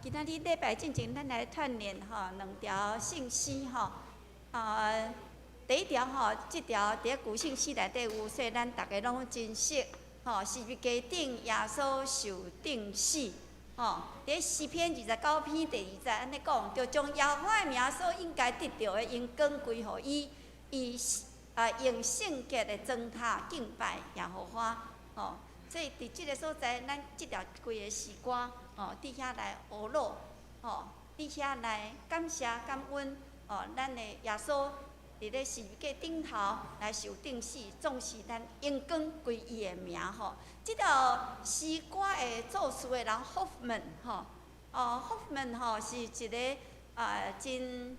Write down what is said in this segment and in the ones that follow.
今仔日禮拜進前，咱來串聯吼兩條聖詩吼。啊，第一條吼，這條佇咧舊聖詩內底有，所以咱逐家攏真熟。吼，十字架頂耶穌受釘死。吼，佇咧詩篇29篇第二節按呢講，著將耶和華的名所應該得著的榮光歸予伊，伊啊用聖潔的燈塔敬拜耶和華。吼，所以佇這个所在，咱這條規个詩歌，吼，佇遐來學樂，吼，佇遐來感謝感恩，吼，咱的耶穌佇咧十字架頂頭來受釘死，總是咱榮光歸伊的名吼。這條詩歌的作詞的人 Hoffman 吼，哦，Hoffman 吼是一个啊真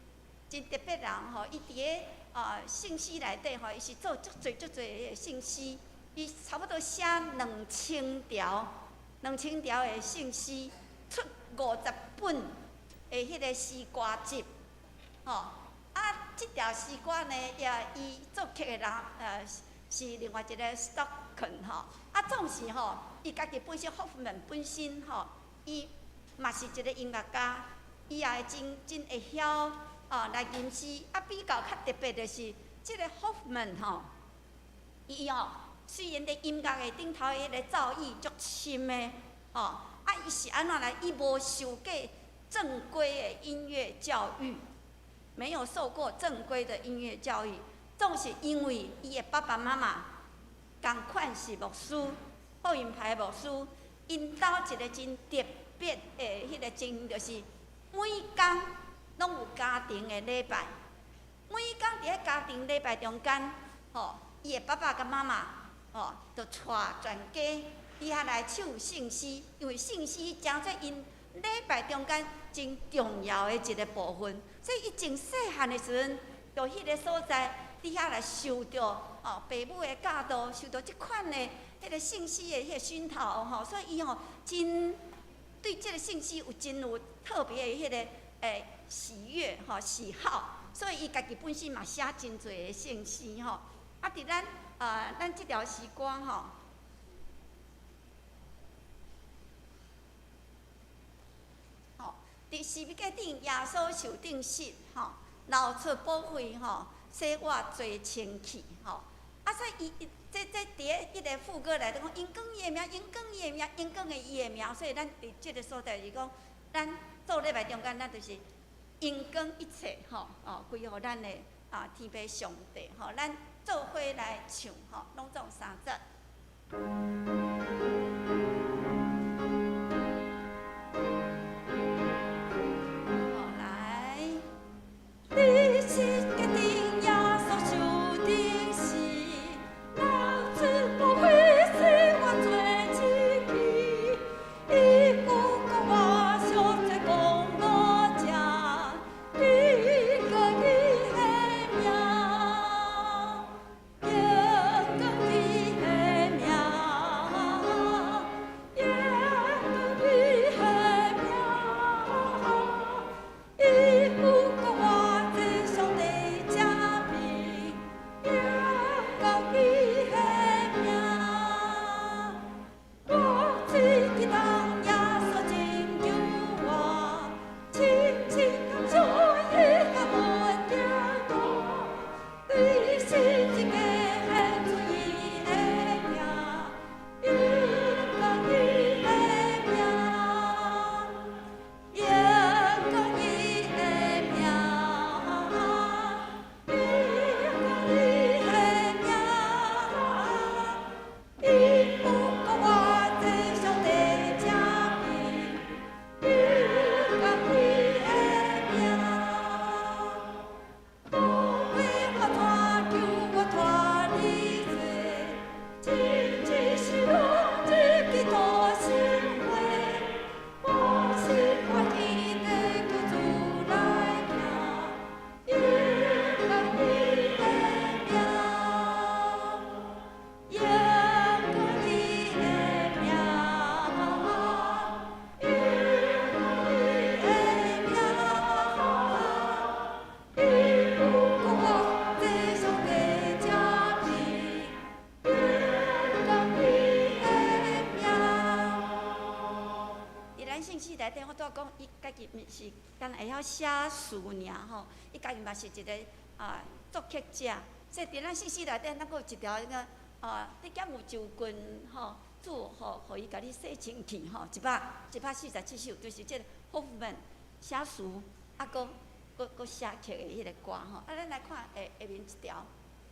真特別人吼，伊佇咧啊聖詩內底吼，伊是做足濟足濟的聖詩，伊差不多寫2000條，2000條的聖詩，出50本的彼个詩歌集，吼。啊，這條詩歌呢，也伊作曲的人，是另外一个 Stocken 吼。啊，總是吼，伊家己本身 Hoffman 本身吼，伊嘛是一個音樂家，伊也會真真會曉哦來吟詩。啊，比較較特別的是，這个 Hoffman 吼，伊哦雖然佇音樂的頂頭彼个造詣足深的，吼，啊，伊是按怎來？伊無受過正規的音樂教育。沒有受過正規的音樂教育，總是因為伊的爸爸媽媽仝款是牧師，福音派牧師，𪜶兜一个真特別的彼個情形，就是每工攏有家庭的禮拜，每工佇咧家庭禮拜中間，吼，伊的爸爸佮媽媽，吼，就帶全家佇遐來唱聖詩，因為聖詩成做𪜶禮拜中間真重要的一个部分，所以伊從細漢的時陣，佇彼个所在，佇遐來受著哦爸母的教導，受著這款的彼个聖詩的彼个熏陶吼，所以伊吼真對這个聖詩有真有特別的彼个喜悅吼喜好，所以伊家己本身嘛寫真濟的聖詩吼。啊，佇咱啊咱這條詩歌吼。佇十字架頂，耶穌受釘死，吼，流出寶血，吼，洗我罪清氣，吼。啊，所以伊這這佇咧彼个副歌內底講，榮光伊的名，榮光伊的名，榮光的伊的名。所以咱佇這个所在是講，咱做禮拜中間，咱就是榮光一切，吼，哦，歸予咱的啊天父上帝，吼，咱做伙來唱，吼，攏總三節。來，你是決定耶穌受釘死，流出寶血洗我罪清氣，伊有講我小做功勞者，榮光伊的名，榮光伊的名。伊家己毋是干焦會曉寫詞爾吼，伊家己嘛是一個啊作曲者。所以佇咱信息內底，咱閣有一條彼個啊，你敢有就近吼，主予予伊共你洗清氣吼，147首，就是這個 Hoffman 寫詞，啊，閣閣閣寫曲的彼個歌吼。啊，咱來看下下面這條，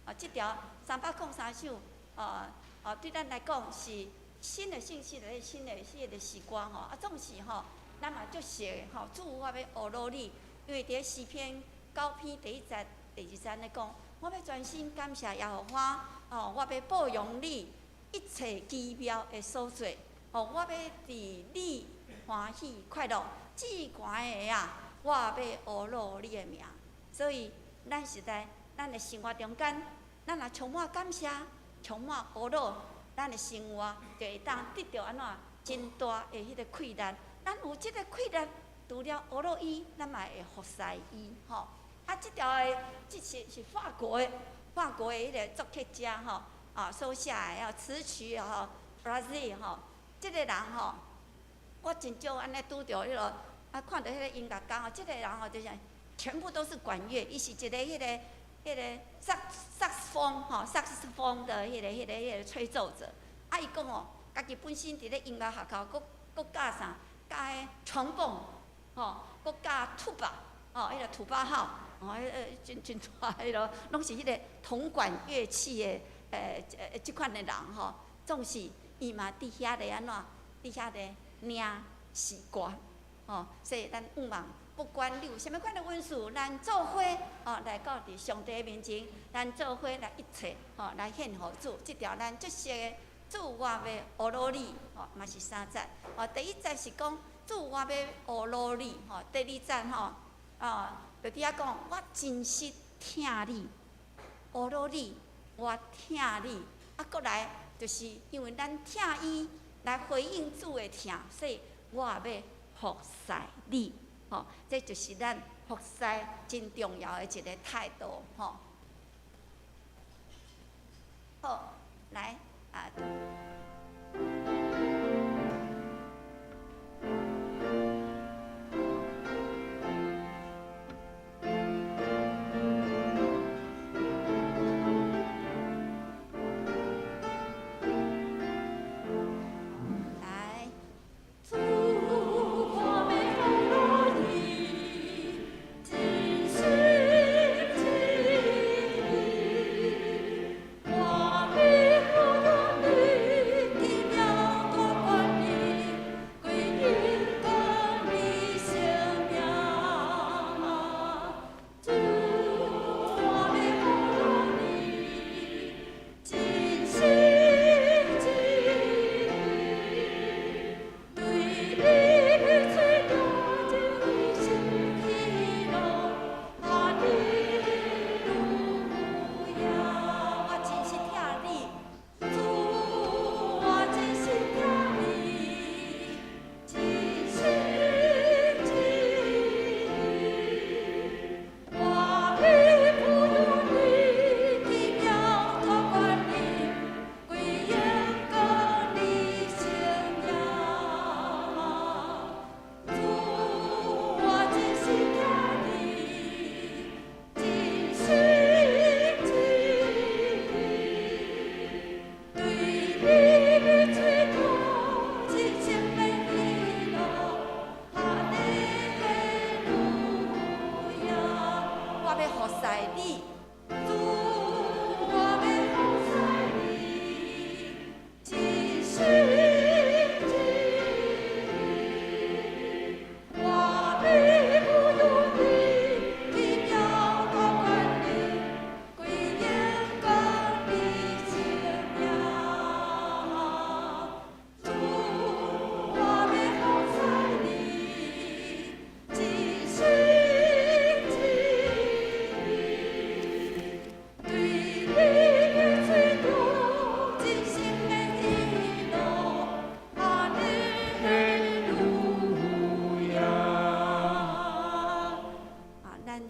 啊，這條303首，啊啊，對咱來講是新的信息的新的彼個詩歌吼。啊，總是吼，咱嘛足熟的吼，主我欲呵咾你，因為佇詩篇九篇第一節、第二節咧講，我欲專心感謝耶和華，哦，我欲報揚你一切奇妙的所做，哦，我欲佇你歡喜快樂，至懸的啊，我欲呵咾你的名。所以，咱實在咱的生活中間，咱若充滿感謝，充滿呵咾，咱的生活就會當得著按怎真大的彼個氣力。咱有這个氣力，除了呵咾伊，咱嘛會服侍伊，吼。啊，這條的這是是法國的彼个作曲家吼，啊所寫的啊詞曲吼，Brazil 吼，這个人吼，我真少按呢拄著彼个啊，看著彼個音樂家吼，這个人吼就是全部都是管樂，伊是一個彼个彼个薩薩克風吼，薩克斯風的彼个彼个彼个吹奏者。啊，伊講哦，家己本身佇咧音樂學校，閣閣教啥？教彼 trombone，吼，閣教 tuba，吼，彼个土巴號。哦，彼個真真大彼囉，攏是彼個銅管樂器的，這款的人吼，總是伊嘛佇遐咧按怎，佇遐咧領詩歌，吼，所以咱向望，不管你有啥物款的恩賜，咱做伙哦來到佇上帝面前，咱做伙來一齊吼來獻予主，這條咱足熟的主我欲呵咾你，吼嘛是三節。哦，第一節是講主我欲呵咾你，吼，第二節吼，啊。就佇遐講，我真實疼你，呵咾你，我疼你。啊，閣來就是因為咱疼伊，來回應主的疼，所以我也欲服侍你。吼，這就是咱服侍真重要的一個態度，吼。好，來啊。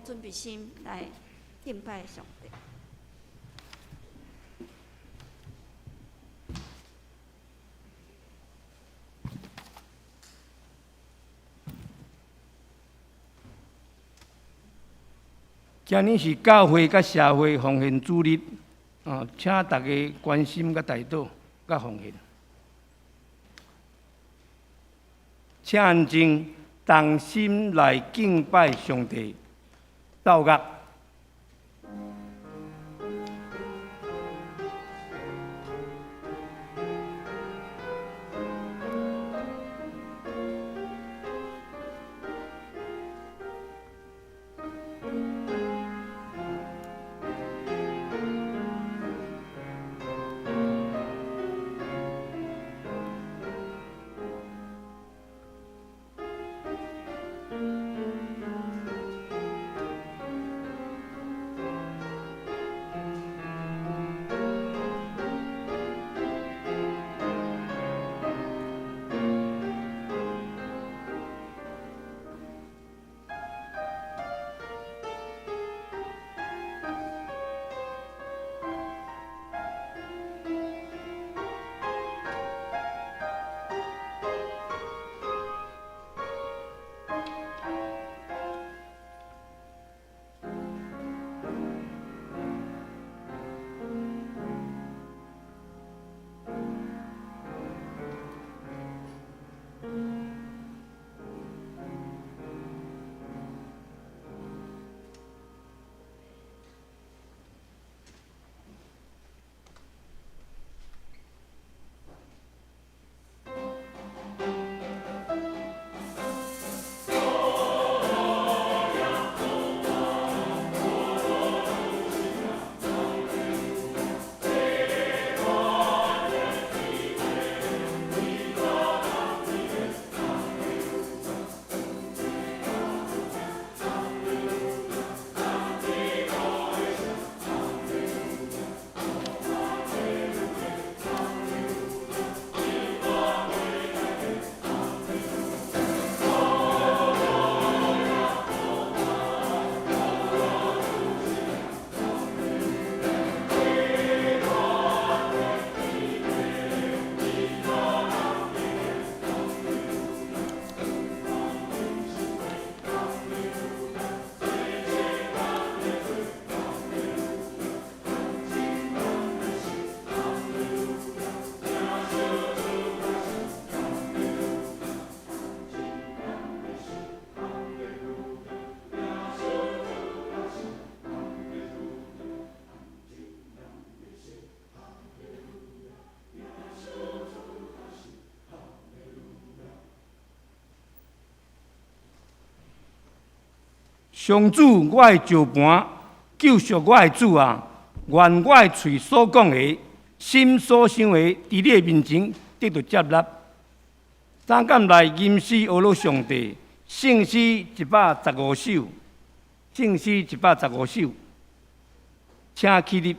準備心來敬拜上帝。今日是教會佮社會奉獻主日，啊，請大家關心佮代禱佮奉獻。請安靜，同心來敬拜上帝。奏樂。上主，我的石磐，救贖我的主啊！願我的喙所講的，心所想的，佇你的面前得著接納。三感來吟詩呵咾上帝，聖詩115首，聖詩115首，請起立。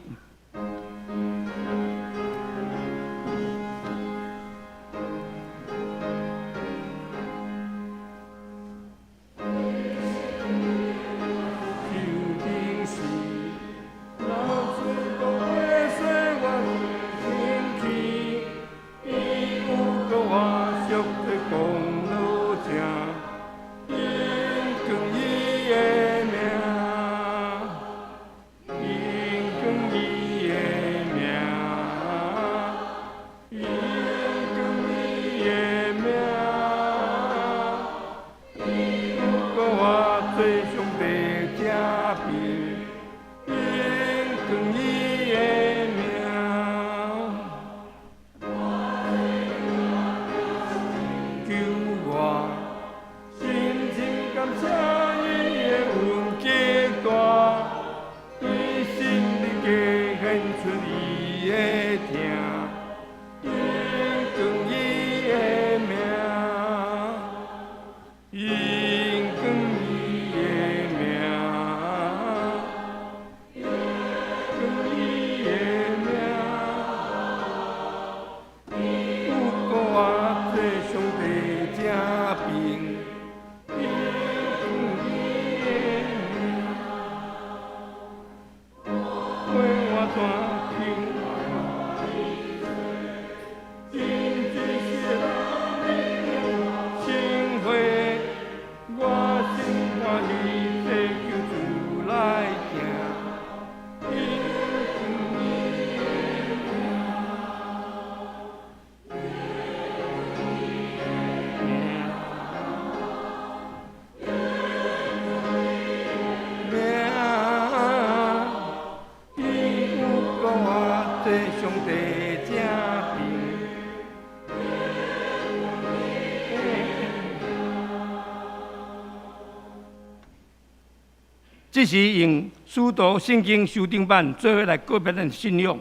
這是用使徒聖經修訂版做伙來告別咱信仰。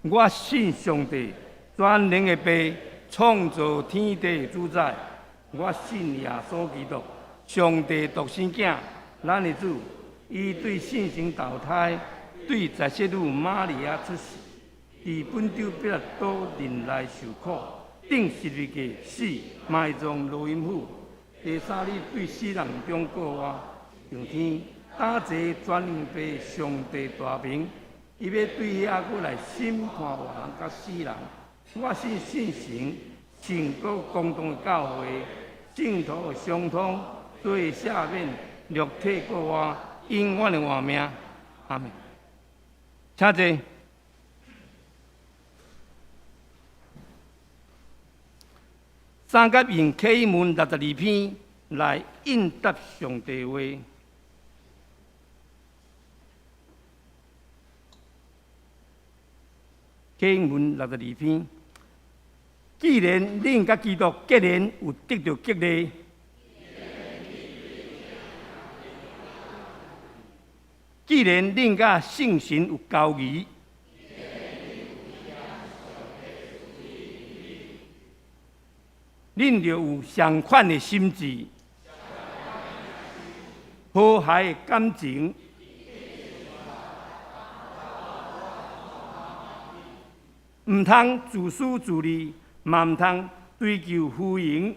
我信上帝，全能的父，創造天地的主宰。我信耶穌基督，上帝獨生囝，咱的主。伊對聖神投胎，對十色女瑪利亞出世，佇本丟彼拉多忍耐受苦，釘十字架死，埋葬落陰府。第三日對死人中復活，上天，搭坐全能父上帝大明，伊欲對遐閣來審判活人佮死人。我信聖神，聖國公同的教會，聖徒的相通，罪赦免，肉體復活，永遠的活命。阿們。請坐。三甲用啟文62篇來應答上帝話。啟文62篇，既然恁佮基督結連，有得著激勵；既然恁佮聖神有交誼，恁著有相款的心志，和諧的感情。毋通自私自利，嘛毋通追求虛榮。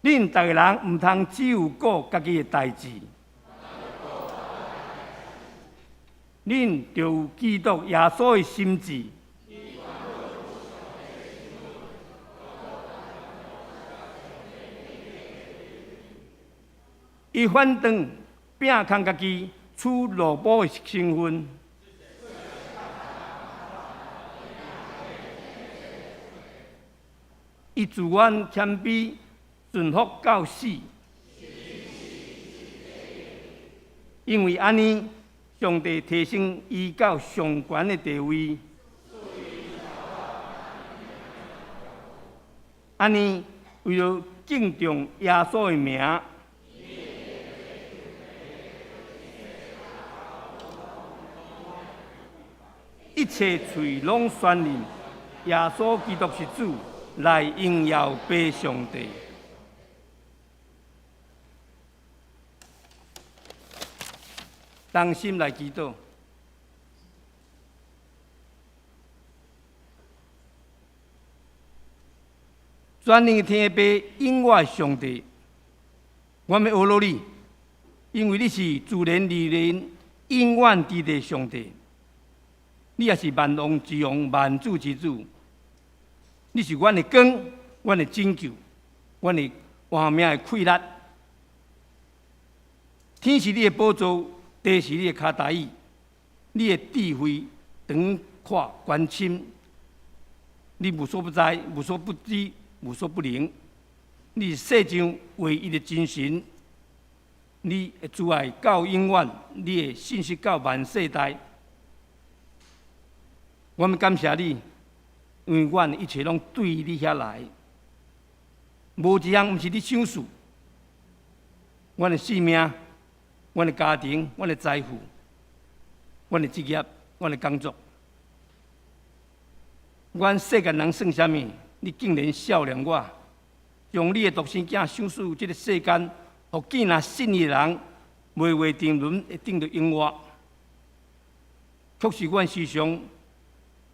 恁逐个人毋通只有顧家己的代誌，恁著有基督耶穌的心志。伊反轉摒空家己，取奴僕的身份。伊自願謙卑，順服到死。因為按呢，上帝提升伊到上懸的地位。按呢，為著敬重耶穌的名。一切喙攏宣認耶穌基督是主，來榮耀父上帝。同心來祈禱。全能的天父，永活的上帝，我欲阿羅你，因為你是自然而然、永遠佇的上帝。你也是萬王之王、萬主之主。你是阮的光，阮的拯救，阮的活命的氣力。天是你的寶座，地是你的跤踏椅。你的智慧長闊寬深，你無所不在、無所不知、無所不能。你是世上唯一的真神。你的慈愛到永遠，你的信實到萬世代。我們感謝你，因為阮一切攏對你遐來，無一項毋是你賞賜。阮的性命、阮的家庭、阮的財富、阮的職業、阮的工作，阮世間人算啥物？你竟然笑納我，將你的獨生囝賞賜這个世間，予見若信伊的人，袂話沉淪，會得著永活。卻是阮時常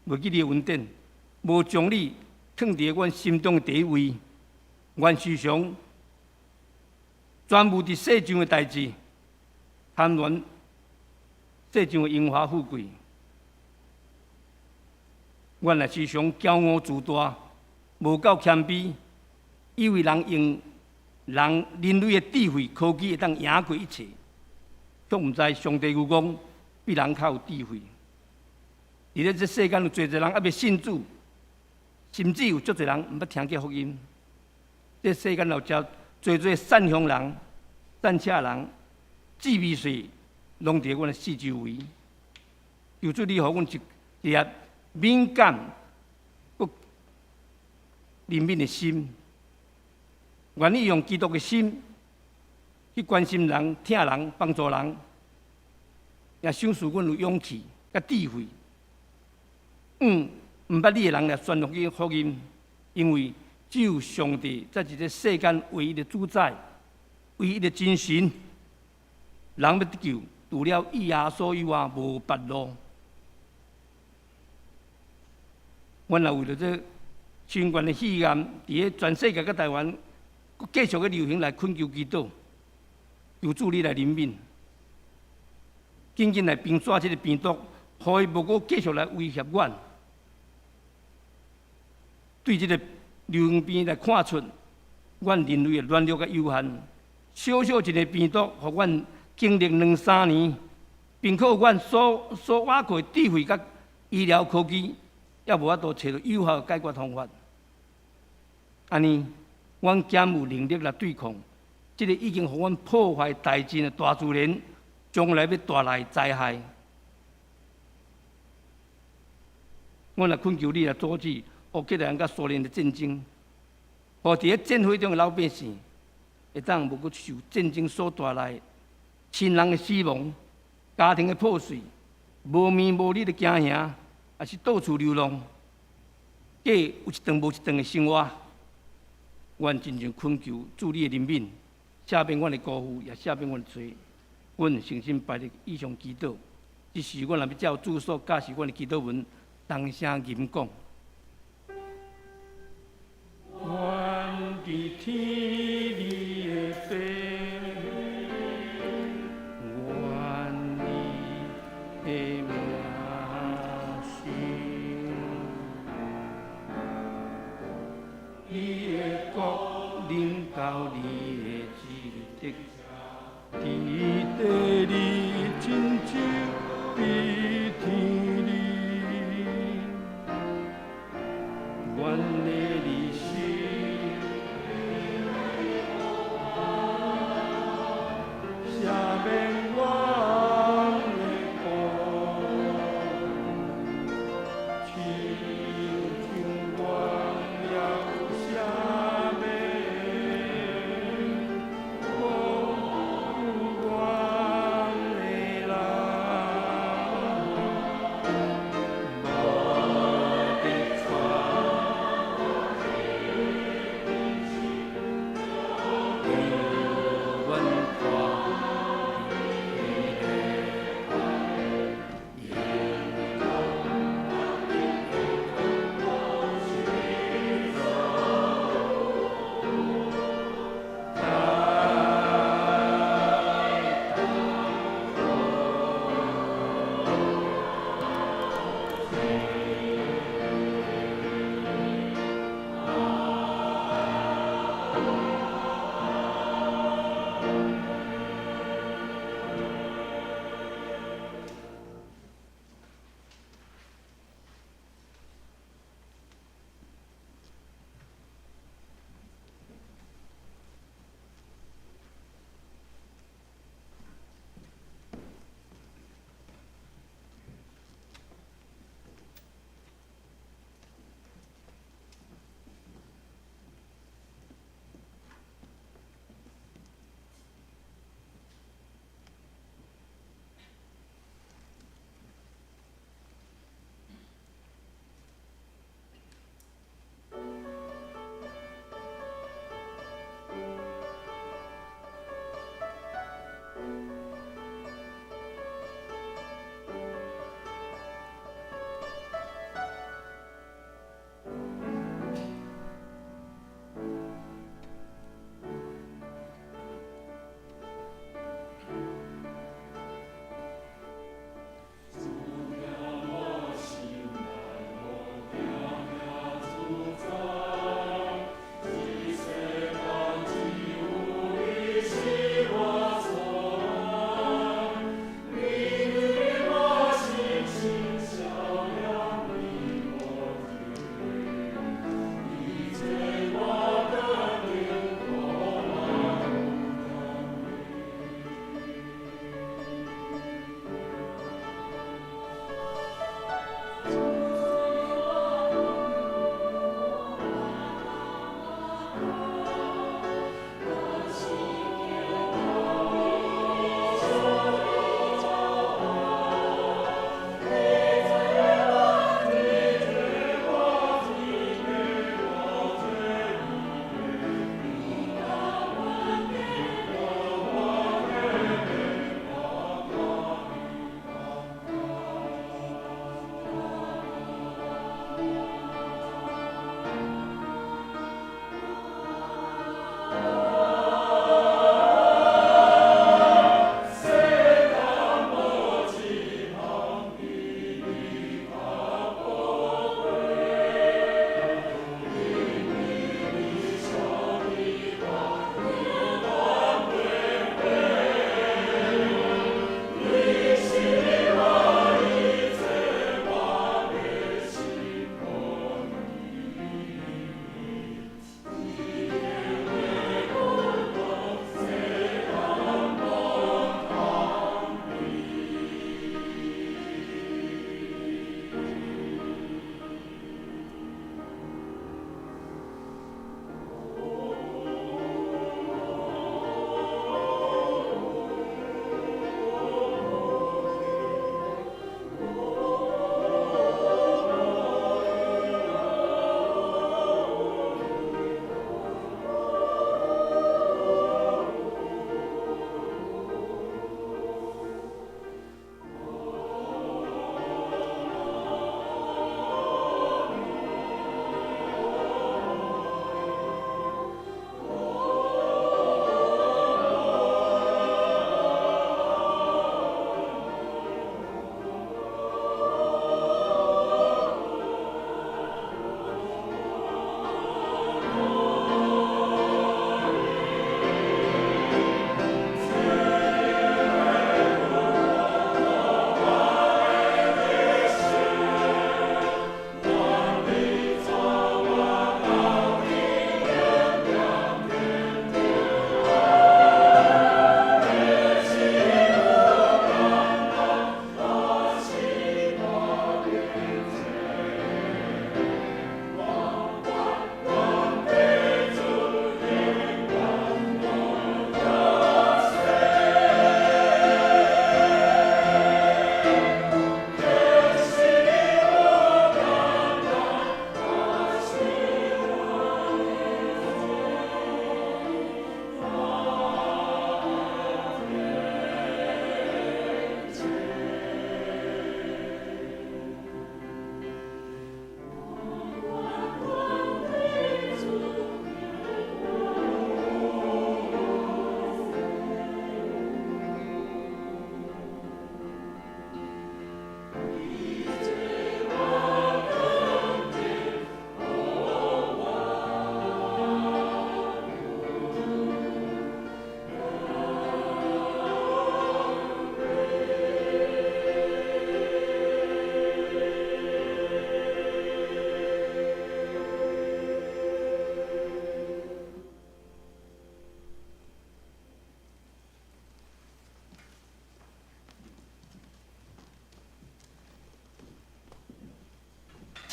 袂記你的恩典，無將你放佇阮心中的第一位。阮時常專務佇世上的代誌，貪戀世上的榮華富貴。阮也時常驕傲自大，無夠謙卑，以為人用人人類的智慧科技會當贏過一切，卻毋知上帝有講比人較有智慧。佇咧這世間有濟濟人猶未信主，甚至有足濟人毋捌聽過福音。這世間有誠濟濟散鄉人、散赤人、智慧稅，攏佇阮的四周圍。求主你予阮一粒敏感、閣憐憫的心，願意用基督的心去關心人、疼人、幫助人，也賞賜阮有勇氣佮智慧。毋捌你的人來宣揚福音，因為只有上帝才是這世間唯一的主宰，唯一的真神。人欲得救，除了耶穌以外，無別路。阮也為著這新冠的肺炎，佇咧全世界佮台灣，閣繼續咧流行來懇求祈禱，求主你來憐憫，緊緊來平煞這个病毒，予伊無閣繼續來威脅阮。對這个流行病來看出，阮人類的軟弱佮有限。小小一个病毒，予阮經歷兩三年，憑靠阮所倚靠的智慧佮醫療科技，也無法度揣著有效的解決方法。按呢，阮敢有能力來對抗這个已經予阮破壞殆盡的大自然，將來欲帶來的災害？阮來懇求你來阻止烏克蘭佮蘇聯的戰爭，予佇咧戰火中的老百姓會當無閣受戰爭所帶來親人的死亡、家庭的破碎、無眠無日的驚嚇，抑是到處流浪，過有一頓無一頓的生活。阮真正懇求主你的憐憫，赦免阮的辜負，也赦免阮的罪。阮誠心拜你以上祈禱，這是阮若欲照主所教示阮的祈禱文，同聲吟講。願佇天裡的父，願你的名聖，你的國臨到，你的旨意，佇地裡親像佇天裡。阮的日時，赦免阮的過，親像阮也有赦免辜負阮的人。無得傳。阮看你的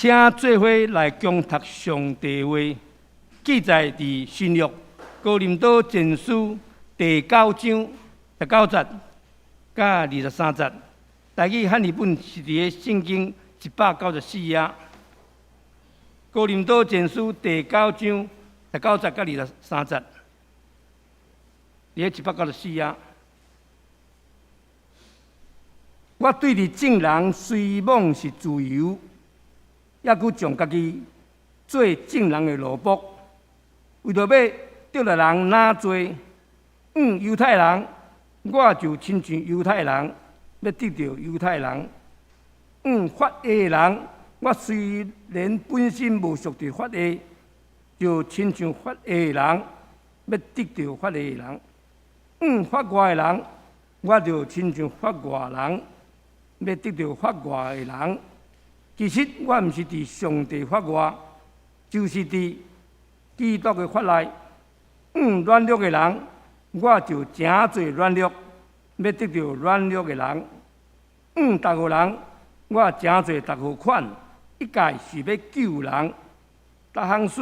請做伙來恭讀上帝話，記載佇新約哥林多前書第九章十九節佮23節。台語漢譯本是佇个聖經194頁。哥林多前書第九章十九節佮23節，佇个194頁。我對著眾人雖罔是自由，猶閣將家己做眾人的奴僕，為著欲得著人若濟。猶太人，我就親像猶太人，欲得著猶太人。法外人，我雖然本身無屬佇法外，就親像法外人，欲得著法外人。法外的人，我就親像法外人，欲得著法外的人。其實我毋是佇上帝法外，就是佇基督的法內。軟弱的人，我就成做軟弱，欲得著軟弱的人。逐號人，我成做逐號款，一概是欲救人。逐項事，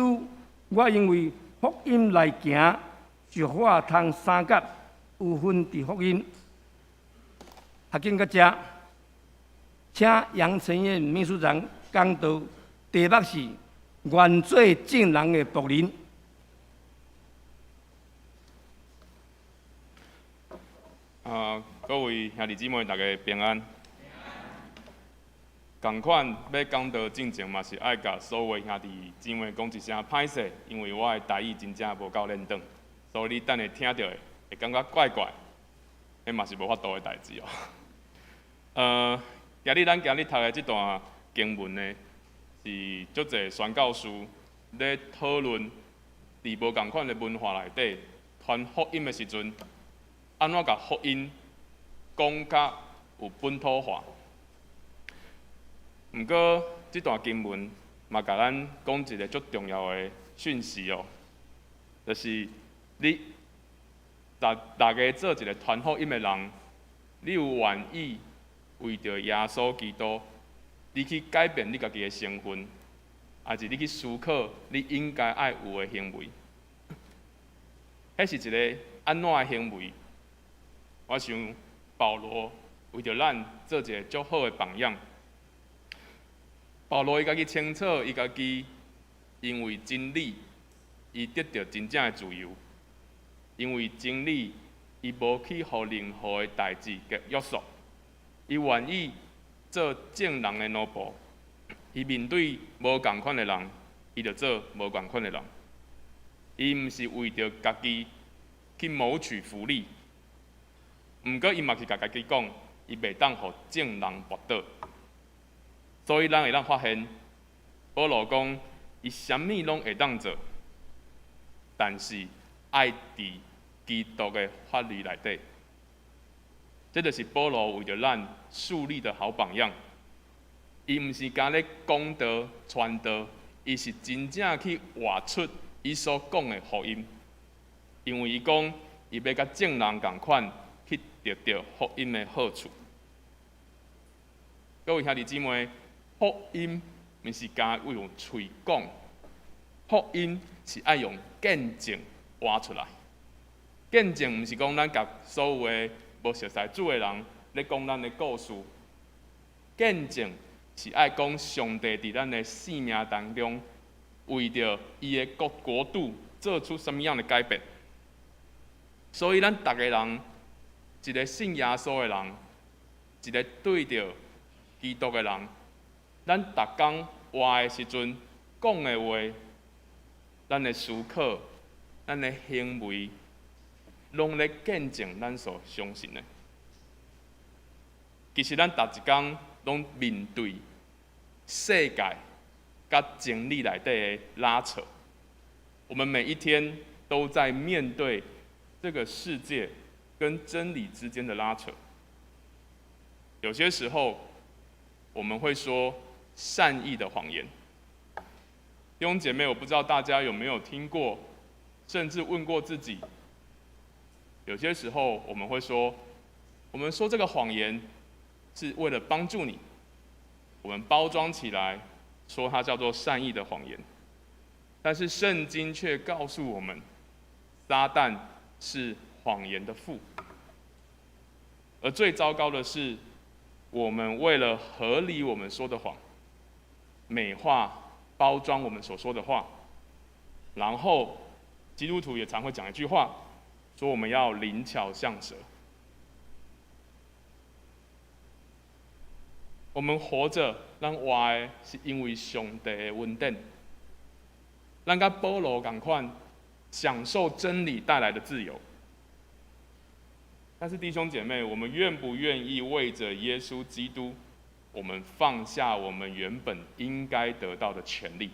我因為福音來行，就予我通相佮有份佇福音。讀經到遮，請楊承彦秘書長講道，題目是願做眾人的僕人。啊，各位兄弟姊妹，大家平安。仝款欲講道進前嘛是愛共所有兄弟姊妹講一聲歹勢，因為我的台語真正無夠輪轉，所以你等下聽著的會感覺怪怪，彼嘛是無法度的代誌哦。今日咱今日讀的這段經文呢，是足濟宣教士咧討論，佇無仝款的文化內底傳福音的時陣，按怎共福音講甲有本土化。毋過，這段經文嘛，共咱講一个足重要的訊息哦，就是你逐逐家做一个傳福音的人，你有願意為著耶穌基督，你去改變你家己的身份，抑是你去思考你應該愛有的行為？彼是一个按怎的行為？我想保羅為著咱做一个足好的榜樣。保羅伊家己清楚，伊家己因為真理，伊得著真正的自由。因為真理，伊無去予任何的代誌給約束。伊願意做眾人的奴僕。伊面對無仝款的人，伊就做無仝款的人。伊毋是為著家己去謀取福利，毋過伊嘛是共家己講，伊袂當予眾人跋倒。所以咱會當發現，保羅講，伊啥物攏會當做，但是愛佇基督的法律內底。這就是保羅為著咱樹立的好榜樣。伊毋是干咧講道傳道，伊是真正去活出伊所講的福音。因為伊講，伊欲佮眾人仝款去得著福音的好處。各位兄弟姊妹，福音毋是干用喙講，福音是愛用見證活出來。見證毋是講咱共所有的無熟似主的人咧講咱的故事。見證是愛講上帝佇咱的生命當中，為著伊的國國度做出啥物樣的改變。所以咱逐个人，一个信耶穌的人，一个對著基督的人，咱逐工活的時陣講的話，咱的思考，咱的行為，攏咧見證咱所相信的。其實咱逐一工攏面對世界佮真理內底的拉扯。我們每一天都在面對這個世界跟真理之間的拉扯。有些時候，我們會說善意的謊言。弟兄姐妹，我不知道大家有沒有聽過，甚至問過自己。有些時候我們會說，我們說這個謊言是為了幫助你，我們包裝起來说它叫做善意的谎言，但是圣经却告诉我们，撒旦是谎言的父。而最糟糕的是，我们为了合理我们说的谎，美化、包装我们所说的话，然后基督徒也常会讲一句话，说我们要灵巧像蛇。我們活著，咱活的是因為上帝的恩典。咱佮保羅仝款，享受真理帶來的自由。但是弟兄姐妹，我們願不願意為著耶穌基督，我們放下我們原本應該得到的權利？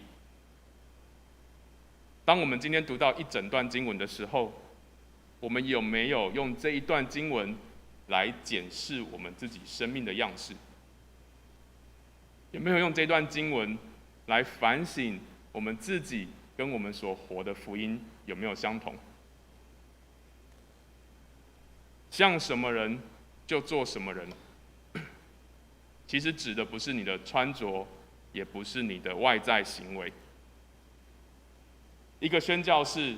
當我們今天讀到一整段經文的時候，我們有沒有用這一段經文來檢視我們自己生命的樣式？有沒有用這段經文來反省我們自己跟我們所活的福音有沒有相同？像什麼人就做什麼人，其實指的不是你的穿着，也不是你的外在行為。一個宣教士，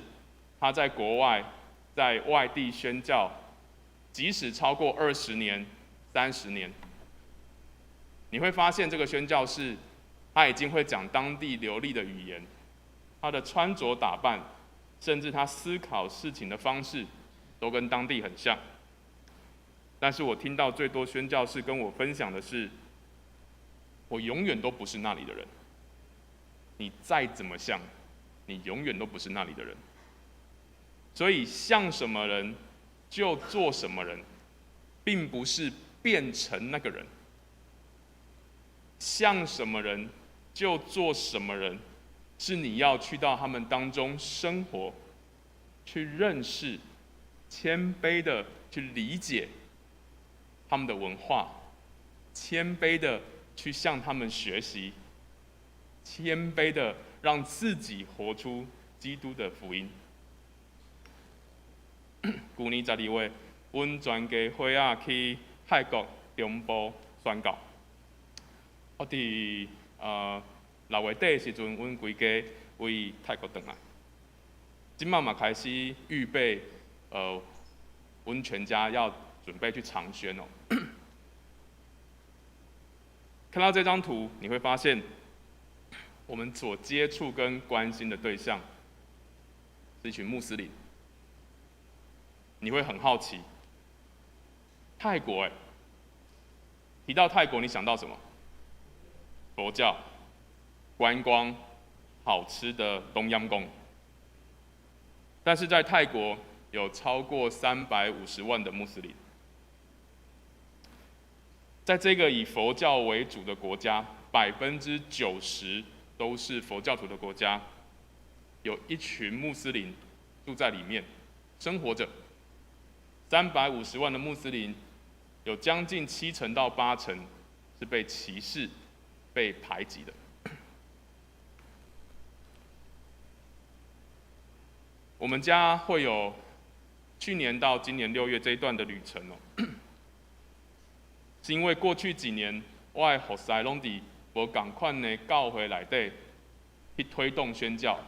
他在國外，在外地宣教，即使超過20年、30年，你會發現這個宣教士，他已經會講當地流利的語言，他的穿着打扮，甚至他思考事情的方式，都跟當地很像。但是我聽到最多宣教士跟我分享的是，我永遠都不是那裡的人。你再怎麼像，你永遠都不是那裡的人。所以像什麼人就做什麼人，並不是變成那個人。像什麼人就做什麼人，是你要去到他們當中生活，去認識，謙卑的去理解他們的文化，謙卑的去向他們學習，謙卑的讓自己活出基督的福音。舊年12月，阮全家伙仔去泰國中部宣教。我佇6月底的時陣，阮規家為泰國轉來。這擺嘛開始預備，阮全家要準備去長宣哦。看到這張圖，你會發現，我們所接觸跟關心的對象是一群穆斯林。你會很好奇，泰國欸，提到泰國，你想到什麼？佛教、觀光、好吃的冬陰功。但是在泰國有超過350萬的穆斯林，在這個以佛教為主的國家，90%都是佛教徒的國家，有一群穆斯林住在裡面生活著。350萬的穆斯林，有將近7成到8成是被歧視、被排擠的。我們家會有去年到今年6月這一段的旅程哦，是因為過去幾年我的服侍攏佇無仝款的教會內底去推動宣教，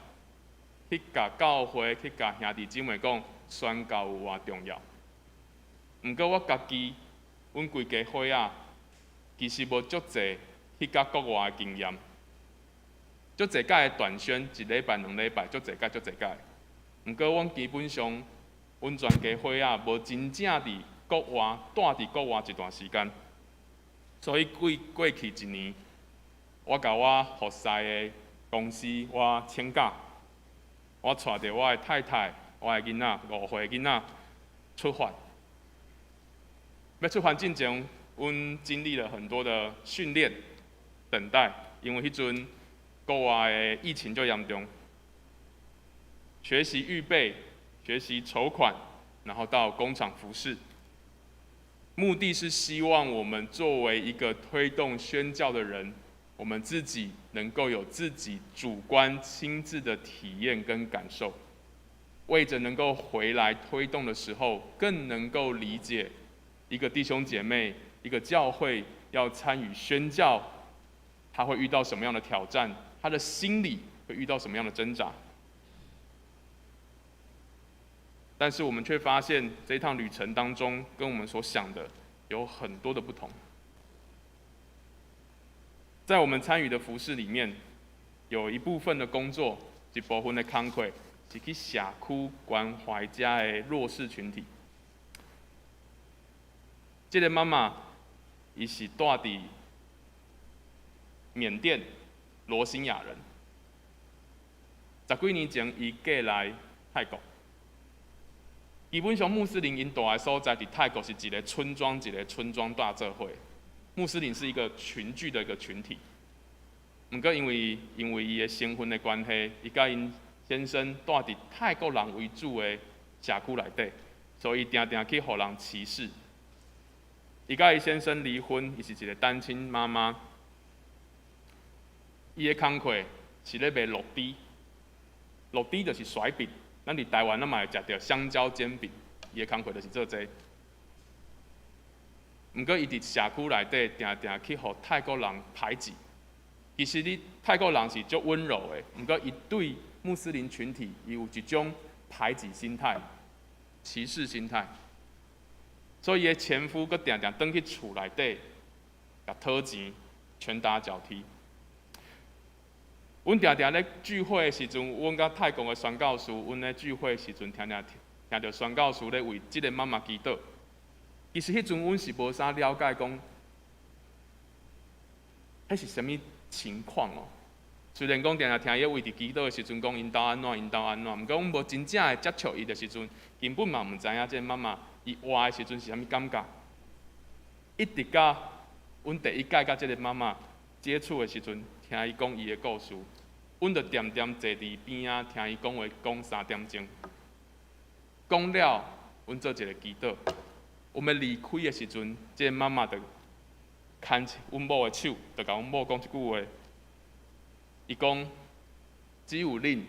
去共教會、去共兄弟姊妹講宣教有偌重要。毋過我家己，阮規家伙仔，其實無足濟去佮國外的經驗，足濟擺的短宣，一禮拜、2禮拜，足濟擺、足濟擺。毋過，阮基本上，阮全家伙仔無真正佇國外，蹛佇國外一段時間，所以過去一年，我共我服侍的公司，我請假，我帶著我的太太、我的囡仔，5歲囡仔出發。欲出發進前，阮經歷了很多的訓練、等待，因為彼陣國外的疫情足嚴重，學習預備、學習籌款，然後到工廠服侍，目的是希望我們作為一個推動宣教的人，我們自己能夠有自己主觀親自的體驗跟感受，為著能夠回來推動的時候，更能夠理解一個弟兄姐妹、一個教會要參與宣教，他會遇到什麼樣的挑戰？他的心裡會遇到什麼樣的掙扎？但是我們卻發現，這一趟旅程當中，跟我們所想的有很多的不同。在我們參與的服事裡面，有一部分的工作，一部分的工課是去社區關懷遮的弱勢群體。這个媽媽，伊是住佇緬甸羅興亞人。十幾年前，伊過來泰國。基本上穆斯林𪜶蹛的所在，佇泰國是一个村莊一个村莊蹛做伙。穆斯林是一個群聚的一個群體。毋過因為伊的身份的關係，伊佮𪜶先生蹛佇泰國人為主的社區內底，所以定定去予人歧視。伊佮伊先生離婚，伊是一個單親媽媽。伊的工課是咧賣酪豬，酪豬就是甩餅。咱佇台灣咱嘛會食著香蕉煎餅，伊的工課就是做這个。毋過伊佇社區內底，定定去予泰國人排擠。其實你泰國人是足溫柔的，毋過伊對穆斯林群體，伊有一種排擠心態、歧視心態。所以伊的前夫閣定定轉去厝內底，共討錢，拳打腳踢。阮定定咧聚會的時陣，阮佮泰國的宣教師，阮咧聚會的時陣，聽聽聽著宣教師咧為這个媽媽祈禱。其實彼陣阮是無啥了解講，彼是啥物情況哦。雖然講定定聽伊為佇祈禱的時陣講𪜶兜按怎，𪜶兜按怎，毋過阮無真正會接觸伊的時陣，根本嘛毋知影這个媽媽伊活的時陣是啥物感覺。一直到阮第一擺佮這个媽媽接觸的時陣，聽伊講伊的故事，阮就恬恬坐佇邊仔聽伊講話，講3點鐘。講了，阮做一个祈禱。阮欲離開的時陣，這个媽媽就牽阮某的手，就共阮某講一句話。伊講：只有恁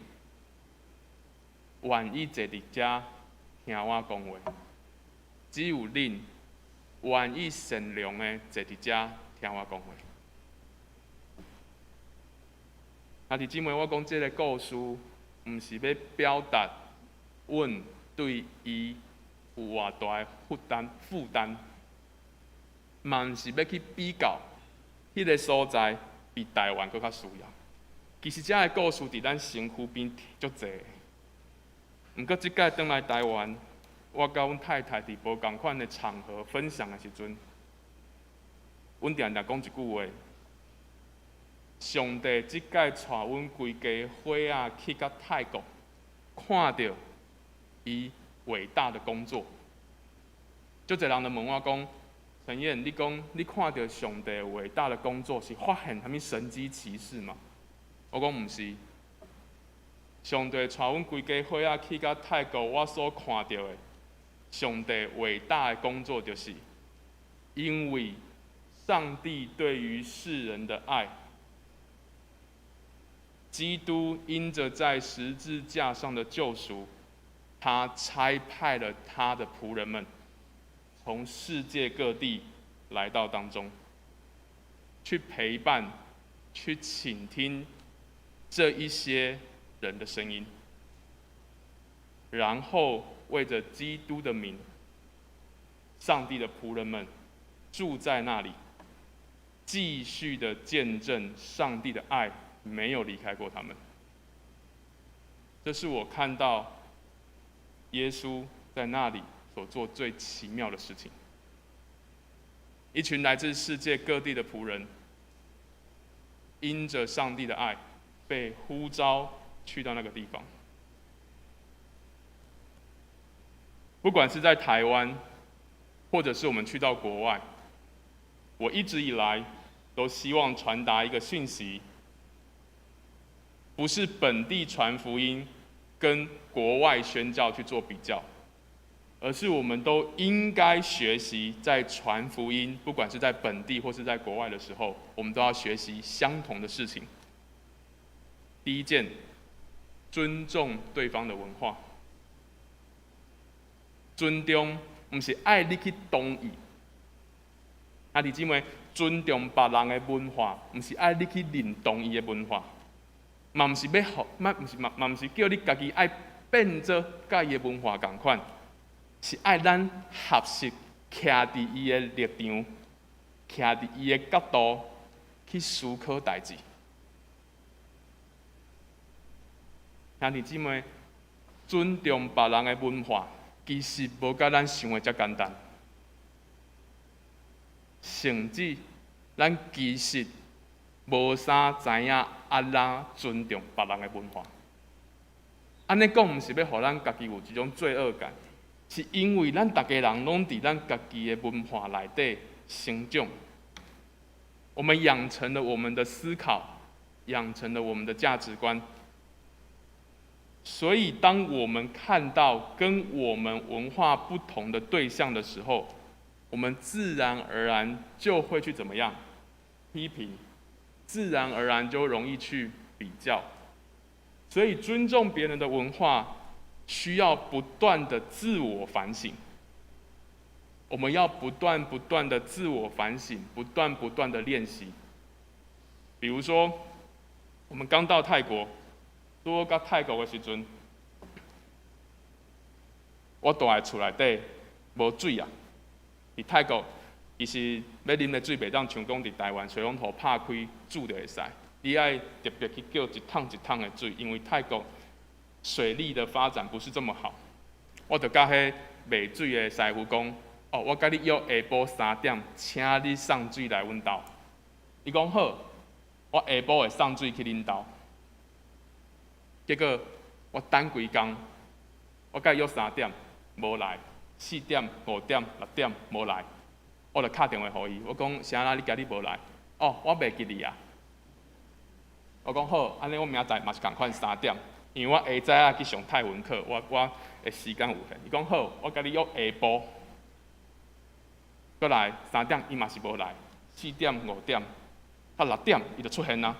願意坐佇遮聽我講話，只有恁願意善良的坐佇遮聽我講話。兄弟姊妹，我講這个故事，毋是欲表達阮對伊有偌大的負擔，負擔，嘛毋是欲去比較彼个所在比台灣閣較需要。其實這个故事佇咱身軀邊足濟。毋過這擺轉來台灣，我佮阮太太佇無仝款的場合分享的時陣，阮定定講一句話：上帝這擺帶阮規家伙仔去到泰國，看著伊偉大的工作。足濟人就問我講：陳燕，你講你看著上帝偉大的工作是發現啥物神蹟奇事嗎？我講毋是。上帝帶阮規家伙仔去到泰國，我所看著的上帝偉大的工作，就是因為上帝對於世人的愛，基督因著在十字架上的救贖，他差派了他的僕人們，從世界各地來到當中，去陪伴、去傾聽這一些人的聲音，然後為著基督的名，上帝的僕人們住在那裡，繼續的見證上帝的愛沒有離開過他們。這是我看到耶穌在那裡所做最奇妙的事情。一群來自世界各地的僕人，因著上帝的愛，被呼召去到那個地方。不管是在台灣，或者是我們去到國外，我一直以來都希望傳達一個訊息，不是本地傳福音跟國外宣教去做比較，而是我們都應該學習在傳福音，不管是在本地或是在國外的時候，我們都要學習相同的事情。第一件，尊重對方的文化。尊重毋是愛你去同意。兄弟姊妹，尊重別人的文化，毋是愛你去認同伊的文化，嘛毋是欲予，嘛毋是嘛嘛毋是叫你家己愛變做佮伊的文化仝款，是愛咱學習徛佇伊的立場，徛佇伊的角度去思考代誌。兄弟姊妹，尊重別人的文化，其實無佮咱想的遮簡單。甚至咱其實無啥知影按怎尊重別人的文化。按呢講，毋是欲予咱家己有一種罪惡感，是因為咱逐家人攏佇咱家己的文化內底成長，我們養成了我們的思考，養成了我們的價值觀。所以，當我們看到跟我們文化不同的對象的時候，我們自然而然就會去怎麼樣批評，自然而然就容易去比較。所以，尊重別人的文化，需要不斷的自我反省。我們要不斷不斷的自我反省，不斷不斷的練習。比如說，我們剛到泰國，拄好到泰國的時陣，我蹛的厝內底無水啊。佇泰國，其實欲啉的水袂當像講佇台灣水龍頭拍開注就會使，你愛特別去叫一桶一桶的水，因為泰國水利的發展不是這麼好。我就佮彼賣水的師傅講：哦，我佮你約下晡3點，請你送水來阮兜。伊講好，我下晡會送水去恁兜。結果我等規工，我佮伊約三點，無來；4點、5點、6點無來，我就敲電話予伊，我講啥啦？你今日無來？哦，我袂記得啊。我講好，按呢我明仔載嘛是仝款三點，因為我下早愛去上泰文課，我的時間有限。伊講好，我共你約下晡，閣來三點，伊嘛是無來。4點、5點，到6點，伊就出現啊。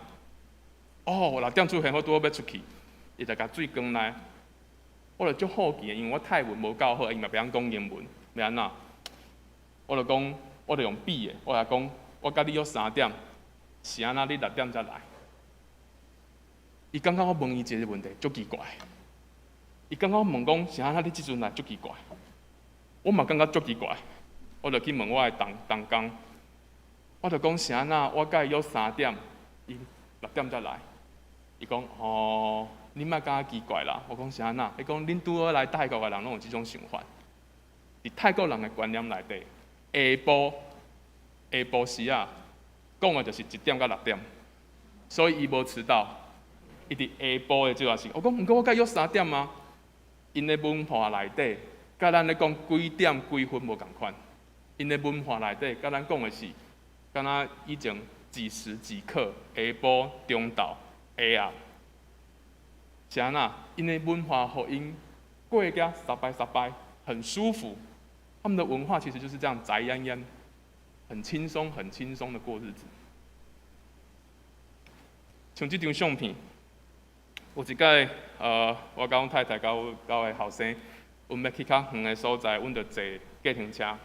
哦，六點出現，我拄好欲出去，伊就共水扛來。我就足好奇的，因為我泰文無夠好，伊嘛袂曉講英文，欲按怎？我就講，我就用比的，我就講，我共你約三點，是按怎你六點才來？伊感覺我問伊一個問題，足奇怪。伊感覺我問講是按怎你這陣來，足奇怪。我嘛感覺足奇怪，我就去問我的同工，我就講是按怎我共伊約三點，伊六點才來。伊講哦，你莫感覺奇怪啦。我講是按怎？伊講恁拄好來泰國的人攏有這種想法。佇泰國人的觀念內底，下晡時啊，講的就是1點到6點，所以伊無遲到。伊佇下晡的這段時間，我講毋過我共伊約三點啊。𪜶的文化內底，佮咱咧講幾點幾分無仝款。𪜶的文化內底，佮咱講的是，敢若以前幾時幾刻，下晡、中晝、下暗。是按怎？𪜶的文化予𪜶過甲สบายสบาย，很舒服。他們的文化其實就是這樣宅焉焉，很輕鬆、很輕鬆的過日子。像這張相片，有一擺，我佮阮太太佮阮的後生，阮欲去較遠的所在，阮就坐計程車。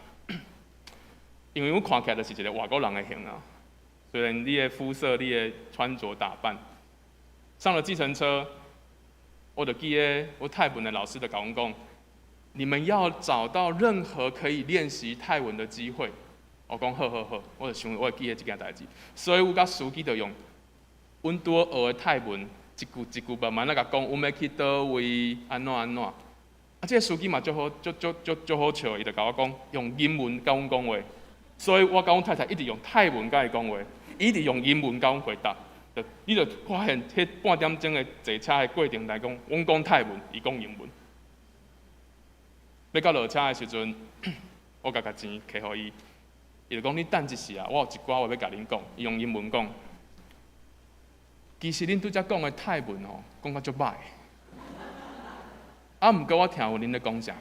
因為阮看起來就是一個外國人的形啊，雖然你的膚色、你的穿著打扮，上了計程車，我就記得我泰文的老師就共阮講，你們要找到任何可以練習泰文的機會。我講好好好，我就想我會記得這件代誌，所以我佮司機就用阮拄好學的泰文，一句一句慢慢仔共講，阮欲去佗位，按怎按怎。啊，這個司機嘛足好，足足足足好笑，伊就共我講用英文佮阮講話，所以我佮阮太太一直用泰文佮伊講話，伊一直用英文佮阮回答。就你就發現，彼半點鐘的坐車的過程來講，阮講泰文，伊講英文。欲到落車的時陣，我共共錢摕予伊，伊就講你等一時啊，我有一寡話欲共恁講，伊用英文講。其實恁拄才講的泰文吼，講甲足歹。啊，毋過我聽有恁咧講啥。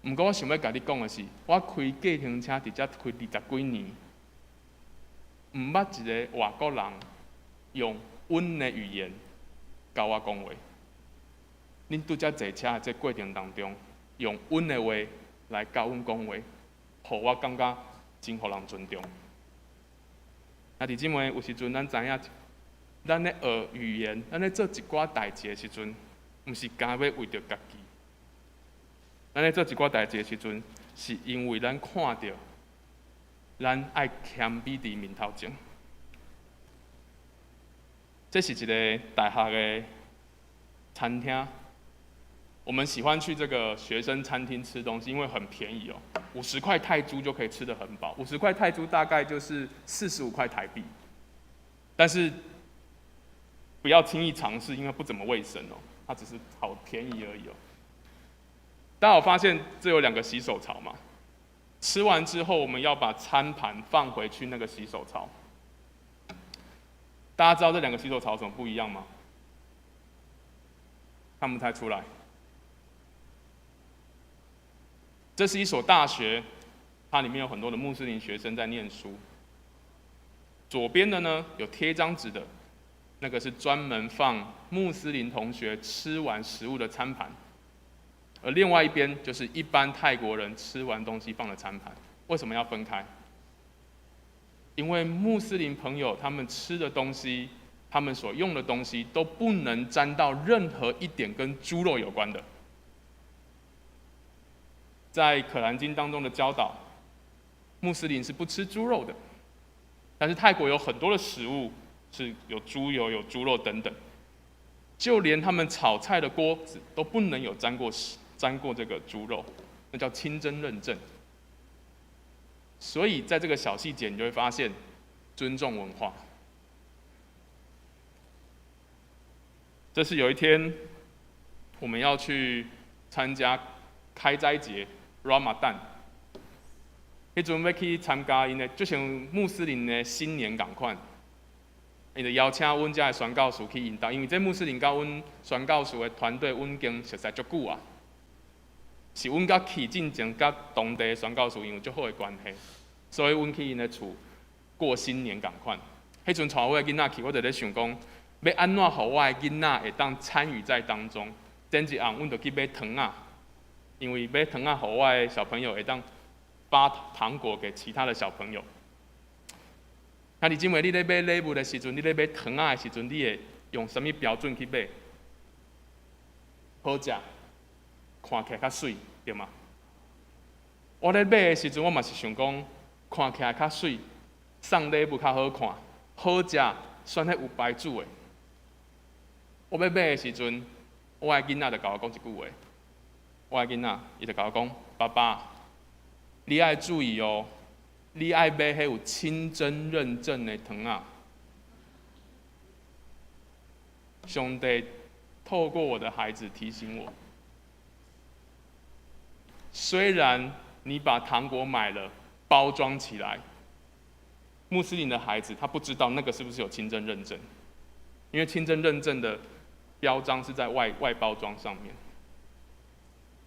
毋過我想欲共你講的是，我開計程車佇遮開20幾年，毋捌一個外國人用阮的語言共我講話。恁拄才坐車的這過程當中，用阮的話來共阮講話，予我感覺真予人尊重。兄弟姊妹，有時陣咱知影，咱咧學語言，咱咧做一寡代誌的時陣，毋是干欲為著家己。咱咧做一寡代誌的時陣，是因為咱看著，咱愛謙卑佇面頭前。這是一个大學的餐廳，我們喜歡去這個學生餐廳吃東西，因為很便宜哦，50塊泰銖就可以吃得很飽。50塊泰銖大概就是45塊台幣，但是不要輕易嘗試，因為不怎麼衛生哦，它只是好便宜而已哦。大家有發現這有兩個洗手槽嗎？吃完之後，我們要把餐盤放回去那個洗手槽。大家知道這兩個洗手槽有什麼不一樣嗎？看不太出來。這是一所大學，它裡面有很多的穆斯林學生在念書。左邊的呢，有貼張紙的，那個是專門放穆斯林同學吃完食物的餐盤，而另外一邊就是一般泰國人吃完東西放的餐盤。為什麼要分開？因為穆斯林朋友他們吃的東西，他們所用的東西都不能沾到任何一點跟豬肉有關的。在可蘭經當中的教導，穆斯林是不吃豬肉的。但是泰國有很多的食物是有豬油、有豬肉等等，就連他們炒菜的鍋子都不能有沾過這個豬肉，那叫清真認證。所以在這個小細節，你就會發現尊重文化。這是有一天我們要去參加開齋節 Ramadan，彼陣欲去參加𪜶的，就像穆斯林的新年仝款，伊就邀請阮遮的宣教士去𪜶兜，因為這穆斯林佮阮宣教士的團隊，阮已經熟似足久啊。是阮佮去進前，佮當地的宣教士因有足好的關係，所以阮去𪜶的厝過新年仝款。彼陣帶我的囡仔去，我就咧想講，欲按怎予我的囡仔會當參與在當中。前一暗，阮就去買糖仔，因為買糖仔，予我的小朋友會當發糖果給其他的小朋友。兄弟姊妹，你咧買禮物的時陣，你咧買糖仔的時陣，你會用啥物標準去買？好食，看起來較媠，對嗎？我咧買的時陣，我嘛是想講，看起來較媠，送禮物較好看，好食，選彼有牌子的。我欲買的時陣，我的囡仔就共我講一句話。我的囡仔，伊就共我講：爸爸，你愛注意哦，你愛買彼有清真認證的糖仔。上帝透過我的孩子提醒我，雖然你把糖果買了，包裝起來，穆斯林的孩子他不知道那個是不是有清真認證，因為清真認證的標章是在外包裝上面。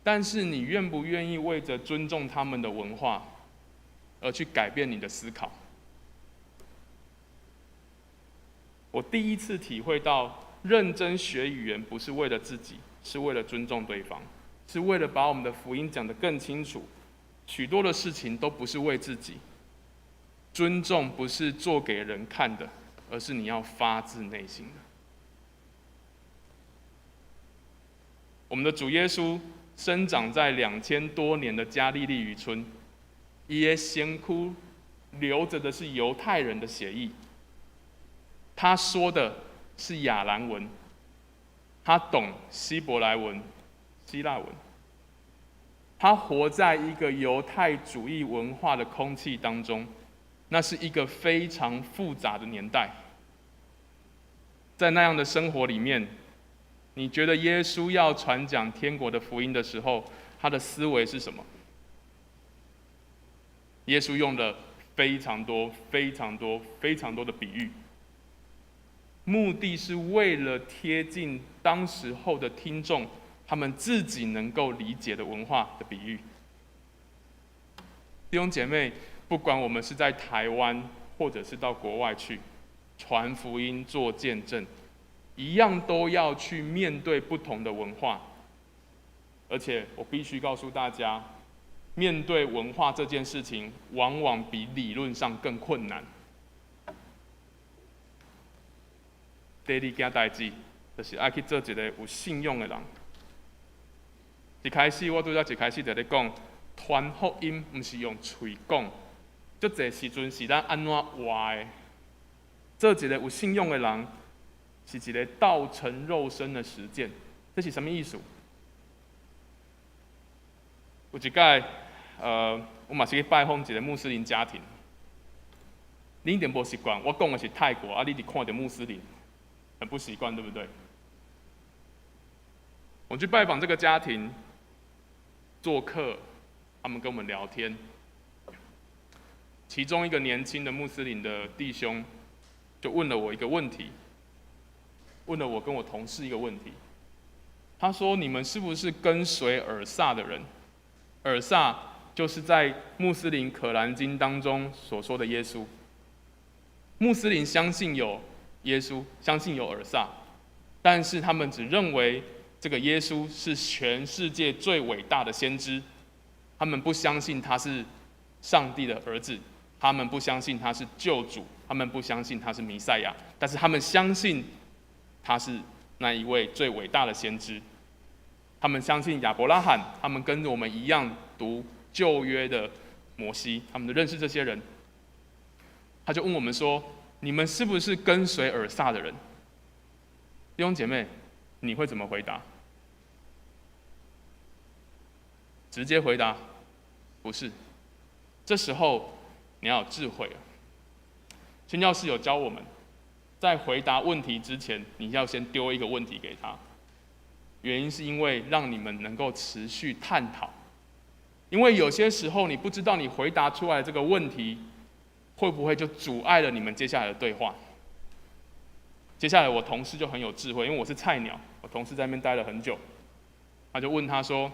但是你願不願意為著尊重他們的文化，而去改變你的思考？我第一次體會到，認真學語言不是為了自己，是為了尊重對方，是為了把我們的福音講得更清楚。許多的事情都不是為自己，尊重不是做給人看的，而是你要發自內心的。我們的主耶穌生長在2000多年的加利利漁村，伊的身軀流著的是猶太人的血液，他說的是亞蘭文，他懂希伯來文、希臘文，他活在一個猶太主義文化的空氣當中，那是一個非常複雜的年代，在那樣的生活裡面，你覺得耶穌要傳講天國的福音的時候，他的思維是什麼？耶穌用了非常多、非常多、非常多的比喻，目的是為了貼近當時候的聽眾，他們自己能夠理解的文化的比喻。弟兄姐妹，不管我們是在台灣，或者是到國外去傳福音、做見證，一樣都要去面對不同的文化，而且我必須告訴大家，面對文化這件事情，往往比理論上更困難。第二件代誌，就是愛去做一個有信用的人。一開始我拄才一開始就咧講，傳福音毋是用喙講，足濟時陣是咱按怎活的。做一個有信用的人，是一個道成肉身的實踐。這是啥物意思？有一擺，我嘛是去拜訪一個穆斯林家庭。你一定無習慣，我講的是泰國，啊，你佇看著穆斯林，很不習慣，對不對？我去拜訪這個家庭，做客，他們跟我們聊天。其中一個年輕的穆斯林的弟兄就問了我一個問題，問了我跟我同事一個問題。他說：“你們是不是跟隨爾薩的人？爾薩就是在穆斯林可蘭經當中所說的耶穌。穆斯林相信有耶穌，相信有爾薩，但是他們只認為這個耶穌是全世界最偉大的先知，他們不相信他是上帝的兒子，他們不相信他是救主，他們不相信他是彌賽亞，但是他們相信他是那一位最偉大的先知。他們相信亞伯拉罕，他們跟我們一樣讀舊約的摩西，他們都認識這些人。他就問我們說：你們是不是跟隨爾薩的人？弟兄姐妹，你會怎麼回答？直接回答，不是。這時候你要有智慧啊。宣教士有教我們，在回答問題之前，你要先丟一個問題給他。原因是因為讓你們能夠持續探討，因為有些時候你不知道你回答出來這個問題，會不會就阻礙了你們接下來的對話。接下來我同事就很有智慧，因為我是菜鳥，我同事在那邊待了很久，他就問他說：“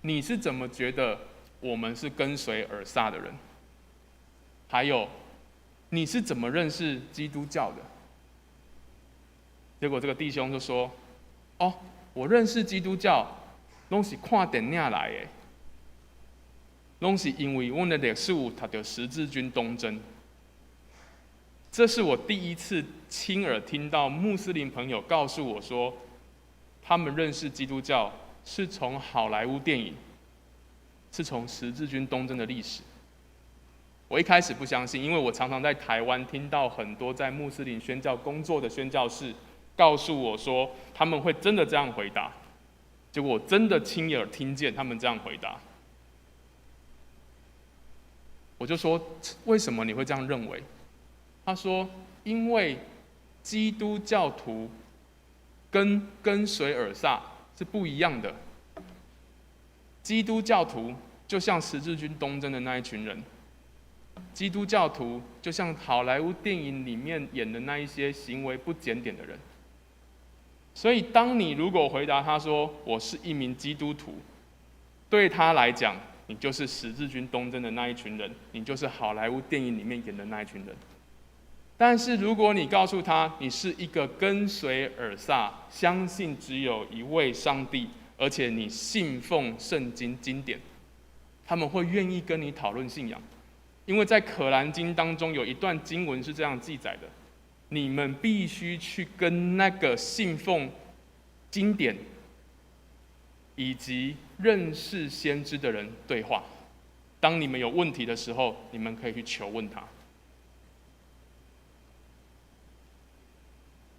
你是怎麼覺得我們是跟隨爾薩的人？還有，你是怎麼認識基督教的？”結果這個弟兄就說：“哦，我認識基督教，攏是看電影來的，攏是因為阮的歷史有讀著十字軍東征。”這是我第一次親耳聽到穆斯林朋友告訴我說，他們認識基督教是從好萊塢電影，是從十字軍東征的歷史。我一開始不相信，因為我常常在台灣聽到很多在穆斯林宣教工作的宣教士告訴我說，他們會真的這樣回答。結果我真的親耳聽見他們這樣回答。我就說，為什麼你會這樣認為？他說，因為基督教徒跟隨爾薩是不一樣的。基督教徒就像十字軍東征的那一群人，基督教徒就像好萊塢電影裡面演的那一些行為不檢點的人。所以，當你如果回答他說我是一名基督徒，對他來講，你就是十字軍東征的那一群人，你就是好萊塢電影裡面演的那一群人。但是，如果你告訴他你是一個跟隨爾薩，相信只有一位上帝，而且你信奉聖經經典，他們會願意跟你討論信仰，因為在可蘭經當中有一段經文是這樣記載的：你們必須去跟那個信奉經典以及認識先知的人對話。當你們有問題的時候，你們可以去求問他。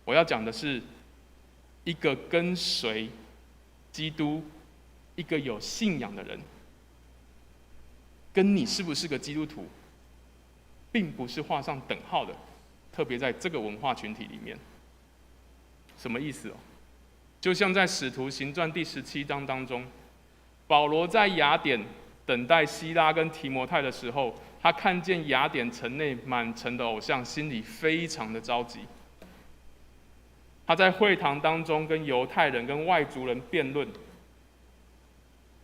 我要講的是，一個跟隨基督、一個有信仰的人，跟你是不是個基督徒，並不是畫上等號的。特別在這個文化群體裡面，什麼意思哦？就像在《使徒行傳》第17章當中，保羅在雅典等待西拉跟提摩太的時候，他看見雅典城內滿城的偶像，心裡非常的着急。他在會堂當中跟猶太人、跟外族人辯論。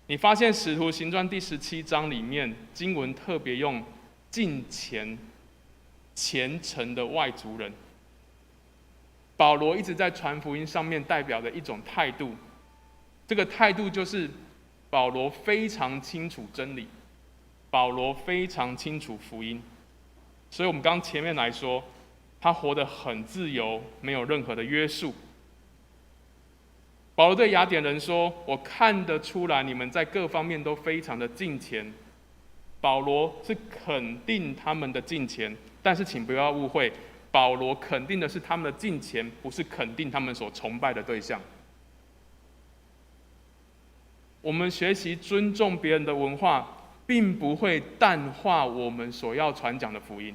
你發現《使徒行傳》第17章裡面經文特別用敬虔、虔誠的外族人。保羅一直在傳福音上面代表的一種態度，這個態度就是保羅非常清楚真理，保羅非常清楚福音，所以我們剛前面來說，他活得很自由，沒有任何的約束。保羅對雅典人說：“我看得出來，你們在各方面都非常的敬虔。”保羅是肯定他們的敬虔，但是請不要誤會，保羅肯定的是他們的敬虔，不是肯定他們所崇拜的對象。我們學習尊重別人的文化，並不會淡化我們所要傳講的福音。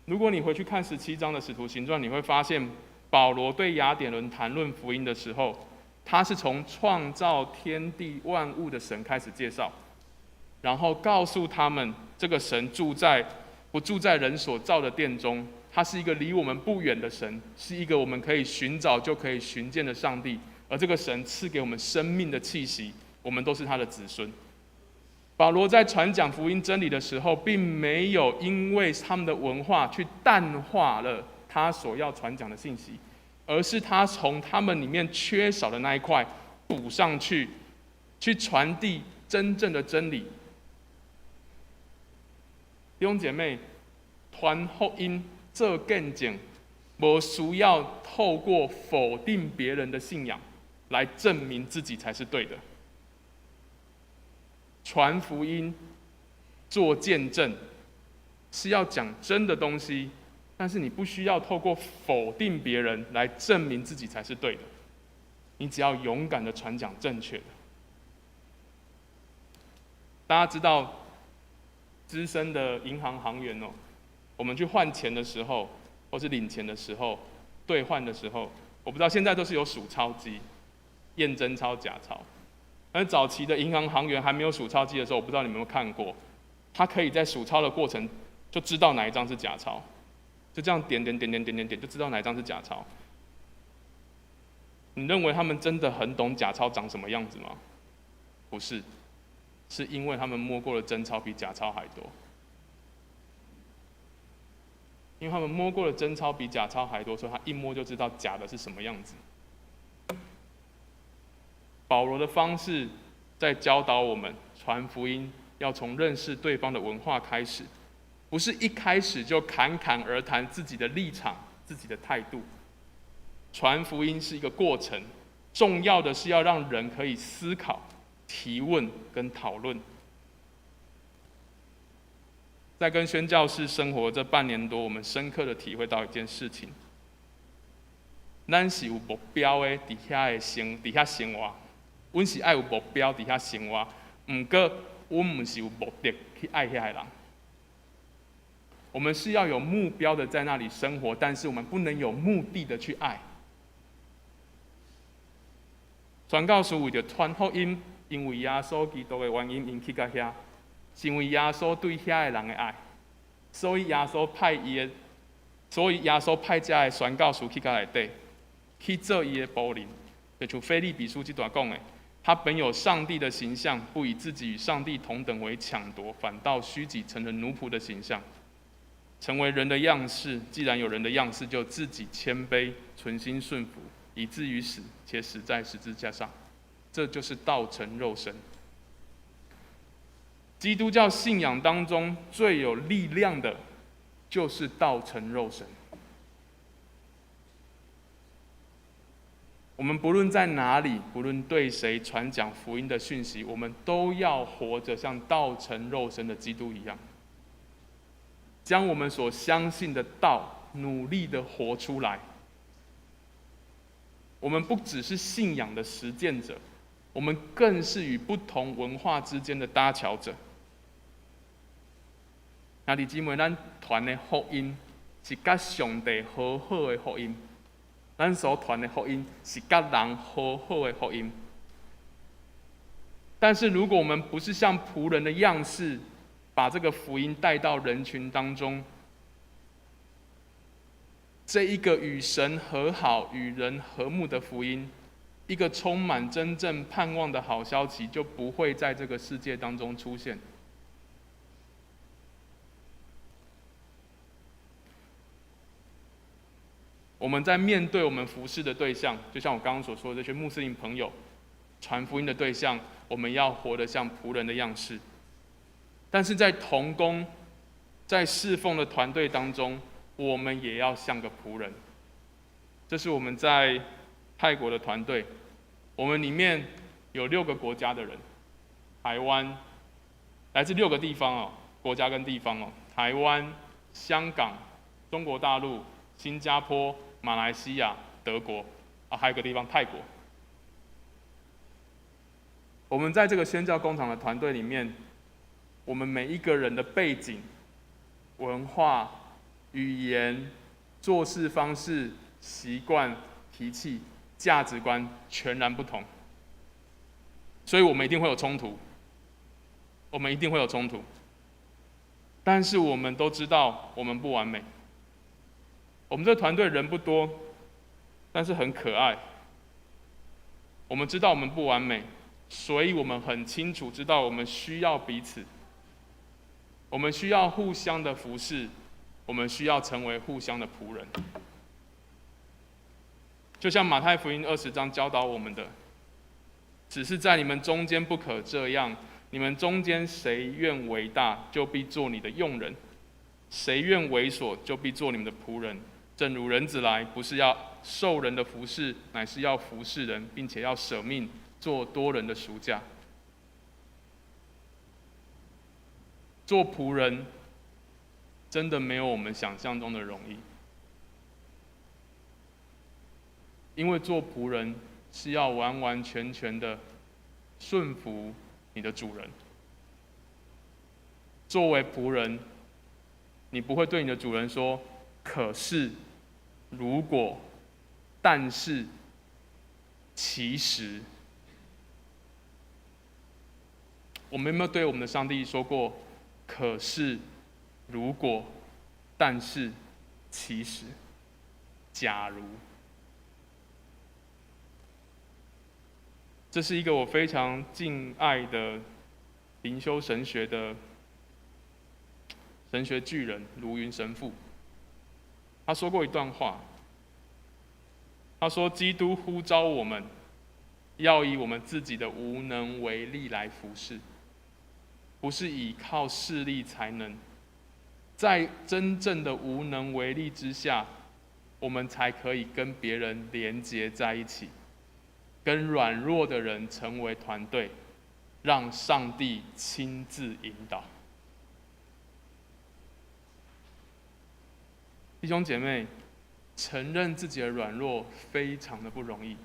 如果你回去看17章的使徒行傳，你會發現保羅對雅典人談論福音的時候，他是從創造天地萬物的神開始介紹，然後告訴他們，這個神住在不住在人所造的殿中。他是一個離我們不遠的神，是一個我們可以尋找就可以尋見的上帝。而這個神賜給我們生命的氣息，我們都是他的子孫。保羅在傳講福音真理的時候，並沒有因為他們的文化去淡化了他所要傳講的信息，而是他從他們裡面缺少的那一塊補上去，去傳遞真正的真理。弟兄姐妹，傳福音做見證，無需要透過否定別人的信仰來證明自己才是對的。傳福音、做見證，是要講真的東西，但是你不需要透過否定別人來證明自己才是對的。你只要勇敢的傳講正確的。大家知道，資深的銀行行員哦，我們去換錢的時候，或是領錢的時候，兌換的時候，我不知道現在都是有數鈔機，驗真鈔假鈔。但是早期的銀行行員還沒有數鈔機的時候，我不知道你們有沒有看過，他可以在數鈔的過程就知道哪一張是假鈔，就這樣點點點點點點點，就知道哪一張是假鈔。你認為他們真的很懂假鈔長什麼樣子嗎？不是，是因為他們摸過的真鈔比假鈔還多。因為他們摸過的真鈔比假鈔還多，所以他一摸就知道假的是什麼樣子。保羅的方式在教導我們傳福音，要從認識對方的文化開始，不是一開始就侃侃而談自己的立場、自己的態度。傳福音是一個過程，重要的是要讓人可以思考、提問跟討論。在跟宣教士生活這半年多，我們深刻的體會到一件事情：咱是有目標的，佇遐生活。阮是愛有目標佇遐生活，毋過阮毋是有目的去愛遐个人。我們是要有目標的在那裡生活，但是我們不能有目的的去愛。傳教士為著傳福音，因為耶穌基督的原因，𪜶去到遐。是因為耶穌對遐个人的愛，所以耶穌派遮个宣教士去到內底，去做伊的僕人。就像腓立比書這段講的，他本有上帝的形象，不以自己與上帝同等為搶奪，反倒虛己，成了奴僕的形象，成為人的樣式。既然有人的樣式，就自己謙卑，存心順服，以至於死，且死在十字架上。這就是道成肉身。基督教信仰當中最有力量的，就是道成肉身。我們不論在哪裡，不論對誰傳講福音的訊息，我們都要活着像道成肉身的基督一樣，將我們所相信的道努力的活出來。我們不只是信仰的實踐者，我們更是與不同文化之間的搭橋者。兄弟姊妹，咱傳的福音是佮上帝和好的福音，咱所傳的福音是佮人和好的福音。但是，如果我們不是像僕人的樣式，把這個福音帶到人群當中，這一個與神和好、與人和睦的福音，一個充滿真正盼望的好消息，就不會在這個世界當中出現。我們在面對我們服侍的對象，就像我剛剛所說的這些穆斯林朋友，傳福音的對象，我們要活得像僕人的樣式。但是在同工、在侍奉的團隊當中，我們也要像個僕人。這是我們在泰國的團隊，我們裡面有六個國家的人，台灣來自六個地方哦，國家跟地方哦，台灣、香港、中國大陸、新加坡、馬來西亞、德國，啊，還有個地方泰國。我們在這個宣教工廠的團隊裡面，我們每一個人的背景、文化、語言、做事方式、習慣、脾氣、價值觀全然不同，所以我們一定會有衝突，我們一定會有衝突。但是我們都知道我們不完美。我們這個團隊人不多，但是很可愛。我們知道我們不完美，所以我們很清楚知道我們需要彼此，我們需要互相的服侍，我們需要成為互相的僕人。就像馬太福音20章教導我們的，只是在你們中間不可這樣，你們中間誰願為大，就必做你的用人；誰願為首，就必做你們的僕人。正如人子來，不是要受人的服侍，乃是要服侍人，並且要捨命做多人的贖價。做僕人真的沒有我們想象中的容易，因為做僕人是要完完全全的順服你的主人。作為僕人，你不會對你的主人說：“可是，如果，但是，其實。”我們有沒有對我們的上帝說過：“可是，如果，但是，其實，假如？”這是一個我非常敬愛的靈修神學的神學巨人盧雲神父，他說過一段話。他說：“基督呼召我們，要以我們自己的無能為力來服侍，不是倚靠勢力才能。在真正的無能為力之下，我們才可以跟別人連結在一起，跟軟弱的人成為團隊，讓上帝親自引導。”弟兄姐妹，承認自己的軟弱非常的不容易。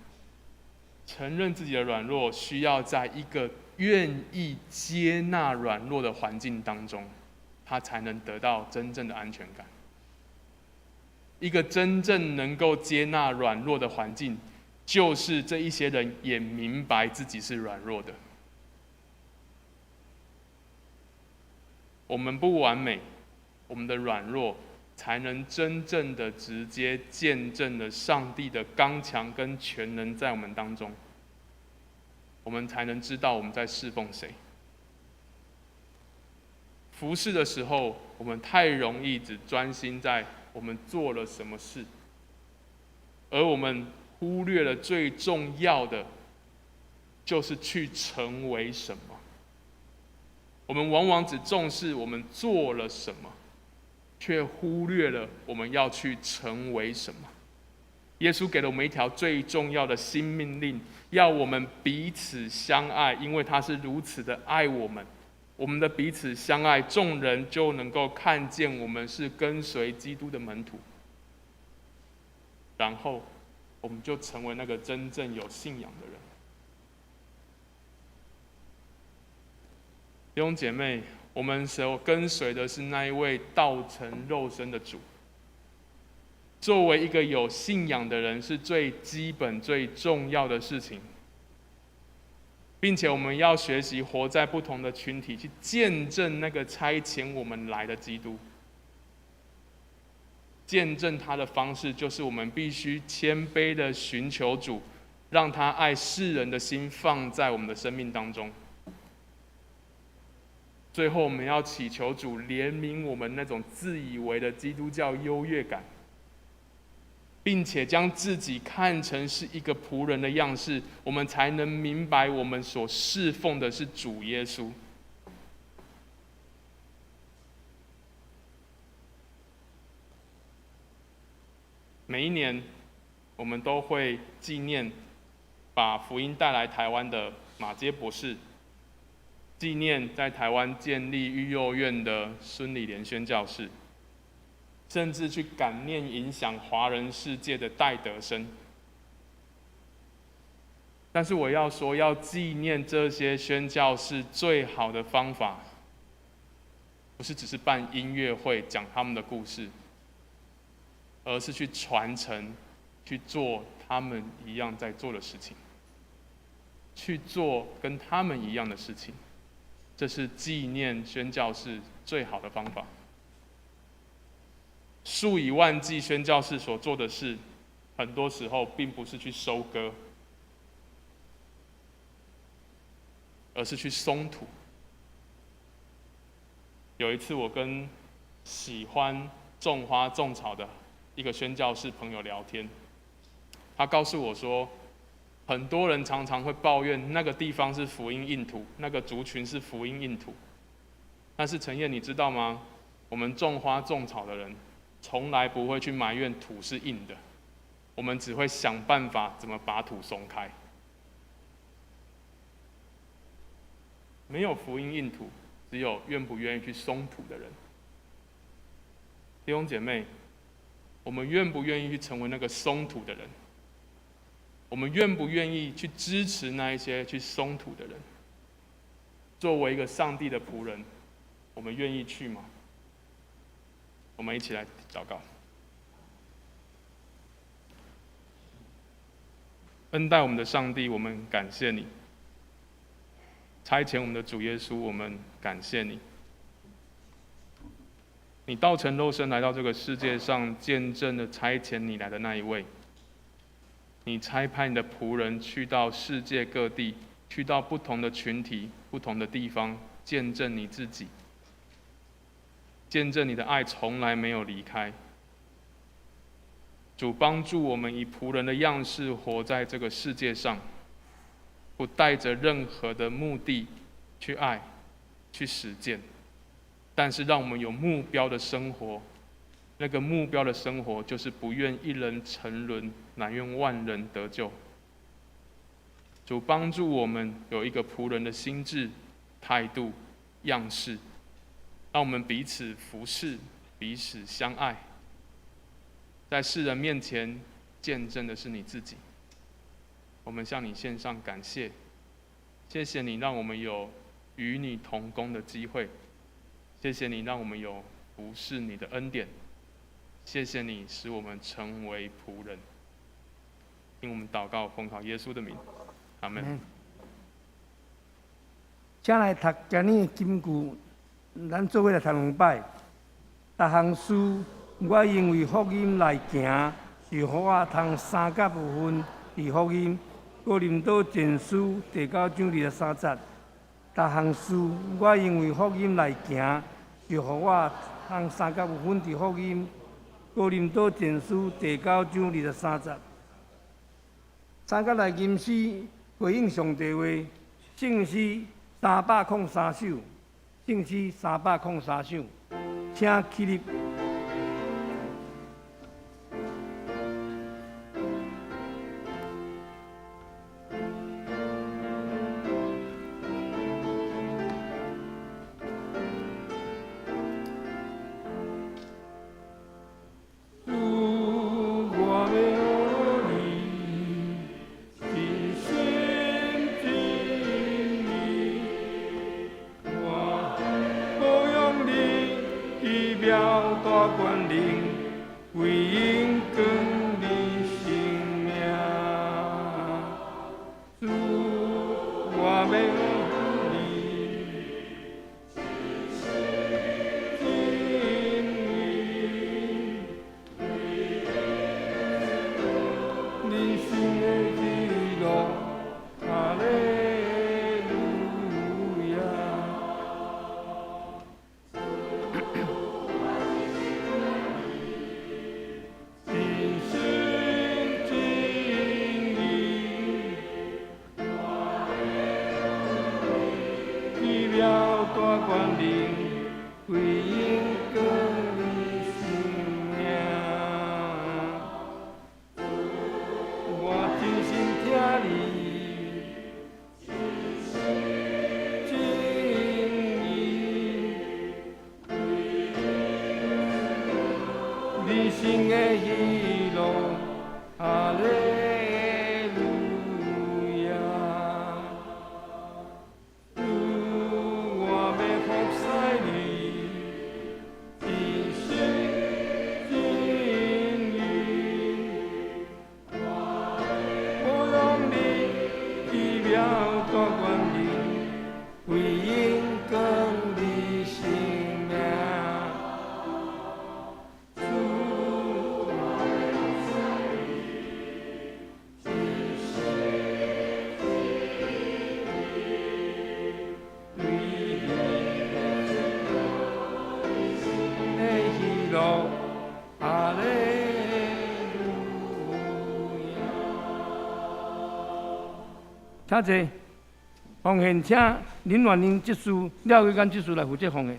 承認自己的軟弱，需要在一個願意接納軟弱的環境當中，他才能得到真正的安全感。一個真正能夠接納軟弱的環境，就是這一些人也明白自己是軟弱的。我們不完美，我們的軟弱才能真正的直接見證了上帝的剛強跟全能在我們當中，我們才能知道我們在侍奉誰。服侍的時候，我們太容易只專心在我們做了什麼事，而我們忽略了最重要的，就是去成為什麼。我們往往只重視我們做了什麼，卻忽略了我們要去成為什麼。耶穌給了我們一條最重要的新命令，要我們彼此相愛，因為他是如此的愛我們。我們的彼此相愛，眾人就能夠看見我們是跟隨基督的門徒，然後我們就成為那個真正有信仰的人。弟兄姐妹，我們所跟隨的是那一位道成肉身的主。作為一個有信仰的人，是最基本、最重要的事情，並且我們要學習活在不同的群體，去見證那個差遣我們來的基督。見證他的方式，就是我們必須謙卑的尋求主，讓他愛世人的心放在我們的生命當中。最後，我們要祈求主憐憫我們那種自以為的基督教優越感，並并且将自己看成是一个仆人的样式，我们才能明白我们所侍奉的是主耶稣。每一年，我们都会纪念把福音带来台湾的马偕博士，纪念在台湾建立育幼院的孙理莲宣教士，甚至去感念影响华人世界的戴德生。但是我要说，要纪念这些宣教士最好的方法，不是只是办音乐会讲他们的故事，而是去传承，去做他们一样在做的事情，去做跟他们一样的事情，这是纪念宣教士最好的方法。数以万计宣教士所做的事，很多时候并不是去收割，而是去松土。有一次，我跟喜欢种花种草的一个宣教士朋友聊天，他告诉我说，很多人常常会抱怨那个地方是福音硬土，那个族群是福音硬土。但是陈燕，你知道吗？我们种花种草的人，从来不会去埋怨土是硬的，我们只会想办法怎么把土松开。没有福音硬土，只有愿不愿意去松土的人。弟兄姐妹，我们愿不愿意去成为那个松土的人？我们愿不愿意去支持那一些去松土的人？作为一个上帝的仆人，我们愿意去吗？我们一起来祷告。恩待我们的上帝，我们感谢你。差遣我们的主耶稣，我们感谢你。你道成肉身来到这个世界上，见证了差遣你来的那一位。你差派你的仆人去到世界各地，去到不同的群体、不同的地方，见证你自己，见证你的爱从来没有离开。主帮助我们以仆人的样式活在这个世界上，不带着任何的目的去爱、去实践，但是让我们有目标的生活。那个目标的生活就是不愿一人沉沦，乃愿万人得救。主帮助我们有一个仆人的心志、态度、样式，让我们彼此服侍、彼此相爱，在世人面前见证的是你自己。我们向你献上感谢，谢谢你让我们有与你同工的机会，谢谢你让我们有服侍你的恩典，谢谢你使我们成为仆人。听我们祷告，奉靠耶稣的名，阿门。请来读今日的金句，咱做伙来读两摆。逐项事，我因为福音来行，是予我通相佮有份伫福音。哥林多前书第九章23节。逐项事，我因为福音来行，是予我通相佮有份伫福音。哥林多前书第九章23节。三节来吟诗回应上帝话，圣诗303首，圣诗303首，请起立。主，我要你，尽心尽意，我保养你，奇妙。請坐。奉獻，請林婉玲執事、廖玉干執事來負責奉獻。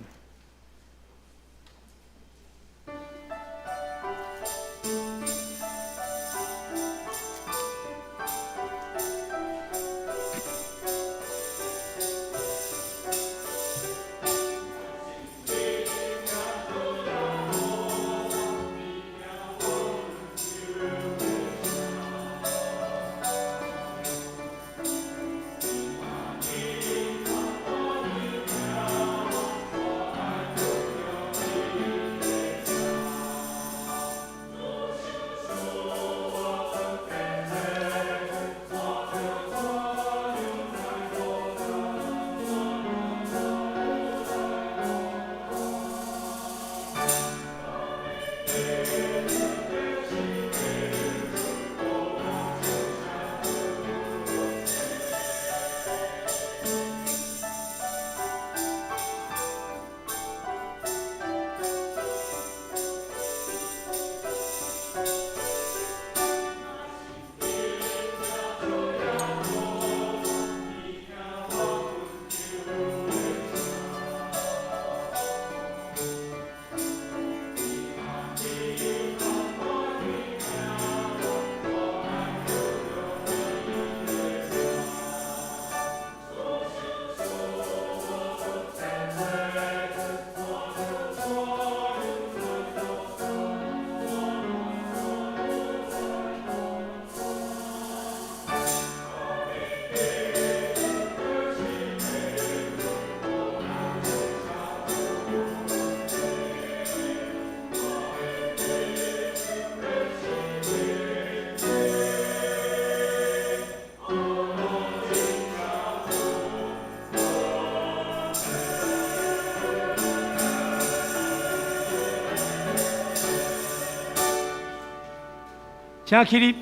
請起立。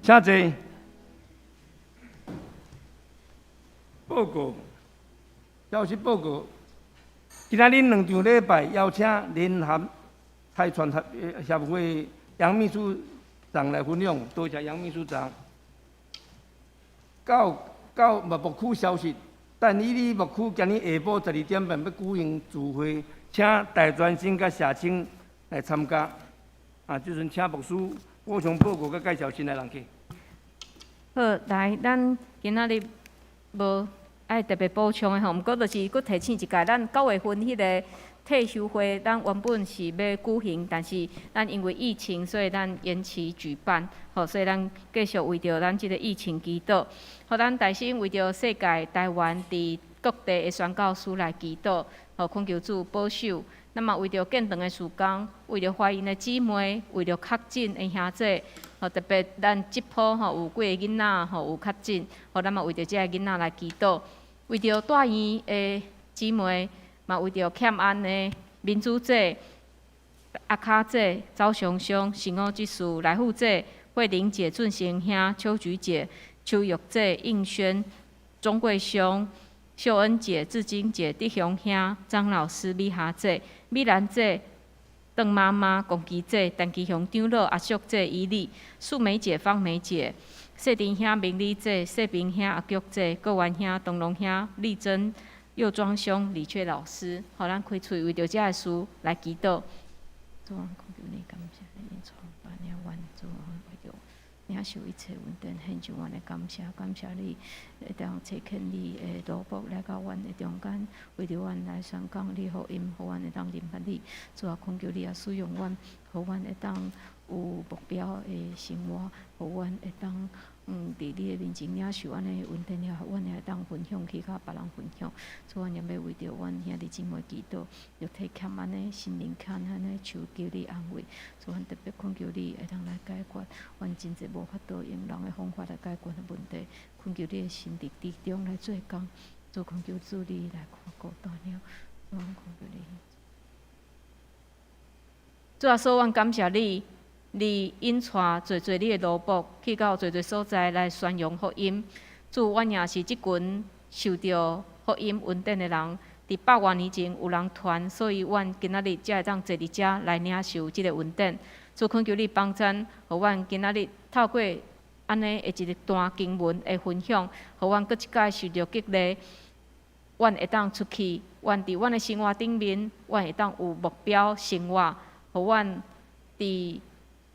請坐。報告，消息報告。今仔日兩場禮拜，邀請聯合財團協會楊秘書長來分享，多謝楊秘書長。到到牧區消息，但以理牧區今日下晡12點半欲舉行聚會，請大專生佮社青來參加。啊，這陣請牧師補充報告佮介紹新來人客。好，來，咱今仔日無愛特別補充的吼，毋過就是閣提醒一下，咱九月份彼个退修會，咱原本是欲舉行，但是咱因為疫情，所以咱延期舉辦，吼，所以咱繼續為著咱這个疫情祈禱，予咱大聲為著世界台灣佇各地的宣教師來祈禱，予懇求主保守。那麼為著建堂的事工，為著懷孕的姊妹，為著確診的兄弟，吼，特別咱這波吼有幾个囡仔吼有確診，予咱嘛為著這个囡仔來祈禱，為著大院的姊妹，嘛為著欠安的民主姐、阿卡姐、周雄雄、神武執事、來富姐、慧玲姐、俊成兄、秋菊姐、秋玉姐、應軒、鍾桂兄、秀恩姐、志晶姐、德雄兄、張老師、美霞姐、美蘭姐、鄧媽媽、龔琪姐、陳其雄長老、阿叔姐、伊麗、素梅姐、芳梅姐、謝林兄、明麗姐、謝平兄、阿菊姐、郭元兄、東龍兄、麗珍、右莊兄、李雀老師，予咱開喙為著這个事來祈禱。主啊，懇求你感謝你創辦了阮，主啊，為著領受一切恩典，獻上阮的感謝，感謝你會當差遣你的奴僕來到阮的中間，為著阮來宣講你福音，予阮會當認捌你。主啊，懇求你也使用阮，予予阮會當有目標的生活，予阮會當佇你的面前領受按呢恩典了後，阮也會當分享去佮別人分享。主，阮也欲為著阮兄弟姊妹祈禱，肉體欠安的，心靈欠按的，求求你安慰。主，阮特別懇求你會當來解決阮真濟無法度用人的方法來解決的問題，懇求你的神佇當中來做工。主，懇求主你來看顧帶領，主，阮懇求你。主耶穌，阮感謝你。你引帶濟濟你的奴僕去到濟濟所在來宣揚福音。主，阮也是這群受著福音恩典的人。佇百外年前有人傳，所以阮今仔日才會當坐佇遮來領受這个恩典。主，懇求你幫贊，予阮今仔日透過按呢的一段經文的分享，予阮閣一擺受著激勵。阮會當出去，阮佇阮的生活頂面，阮會當有目標生活，予阮佇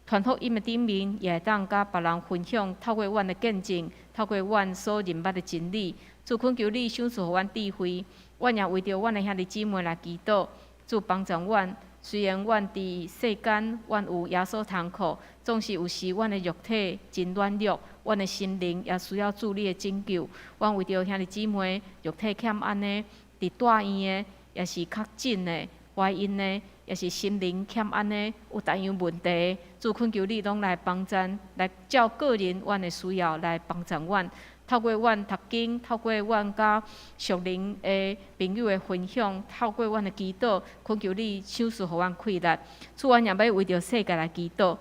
傳福音的頂面，也會當佮別人分享，透過阮的見證，透過阮所認捌的真理。主，懇求你賞賜予阮智慧，阮也為著阮的兄弟姊妹來祈禱，主幫助阮。雖然阮佇世間，阮有耶穌通靠，總是有時阮的肉體真軟弱，阮的心靈也需要主你的拯救。阮為著兄弟姊妹肉體欠按的，佇大院的，也是確診的、懷孕的，也是心靈欠按的，有逐樣問題，主懇求你攏來幫贊，來照個人阮的需要來幫助阮。透過阮讀經，透過阮佮屬靈的朋友的分享，透過阮的祈禱，懇求你賞賜予阮氣力。主，阮也欲為著世界來祈禱，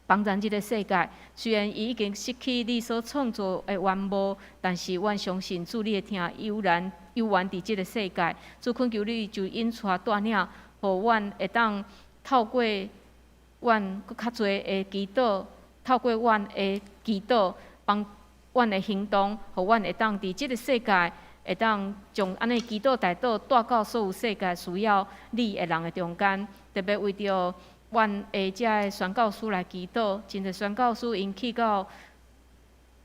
幫贊這个世界。雖然伊已經失去你所創造的原貌，但是阮相信主你的疼猶然猶原佇這个世界。主，懇求你就引帶帶領，予阮會當透過阮閣較濟的祈禱，透過阮的祈禱，幫阮的行動，予阮會當佇這个世界，會當將按呢祈禱代禱帶到所有世界需要你的人的中間。特別為著阮的遮个宣教師來祈禱，真濟宣教師𪜶去到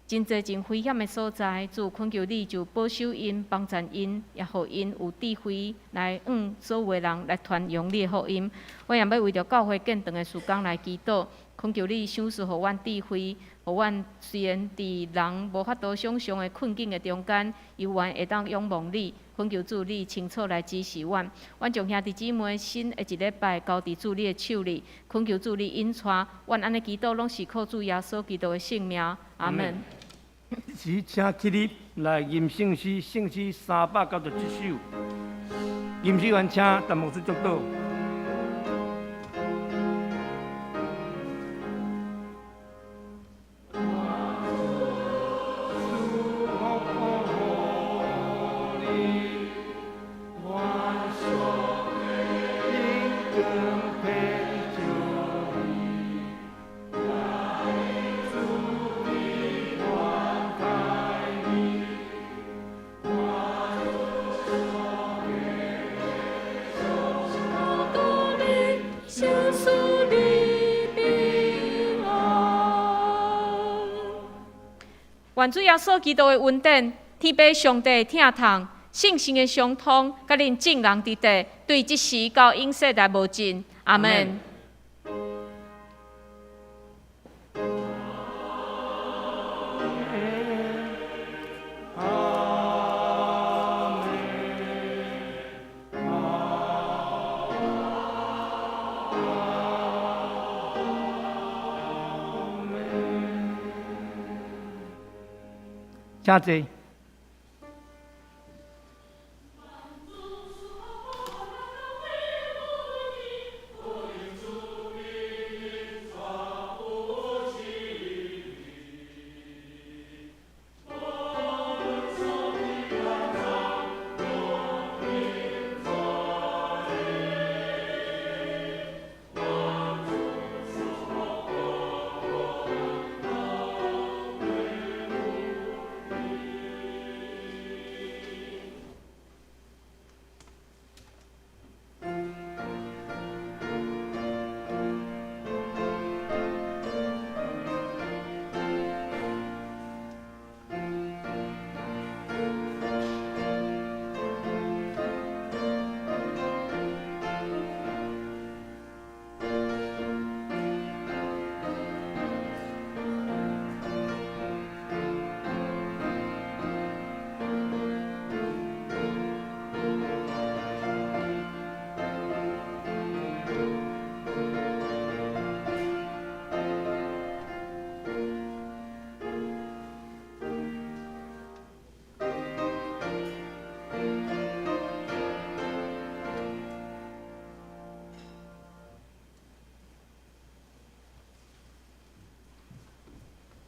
真濟真危險的所在，主懇求你就保守𪜶，幫贊𪜶，也予𪜶有智慧來向所有的人來傳揚你的福音。我也欲為著教會建堂的事工來祈禱，懇求你賞賜予阮智慧，予阮雖然佇人無法度想像的困境的中間，猶原會當仰望你。懇求主你清楚來指示阮，阮將兄弟姊妹新的一禮拜交佇主你的手裡，懇求主你引帶阮按呢祈禱，攏是靠主耶穌基督的聖名，阿門。是，請起立來吟聖詩，聖詩397首。吟詩完，請陳牧師祝禱。願主耶穌基督的恩典，天父上帝的疼痛，聖神的相通，佮恁眾人佇佇，對這時到永世代無盡。阿門。請坐。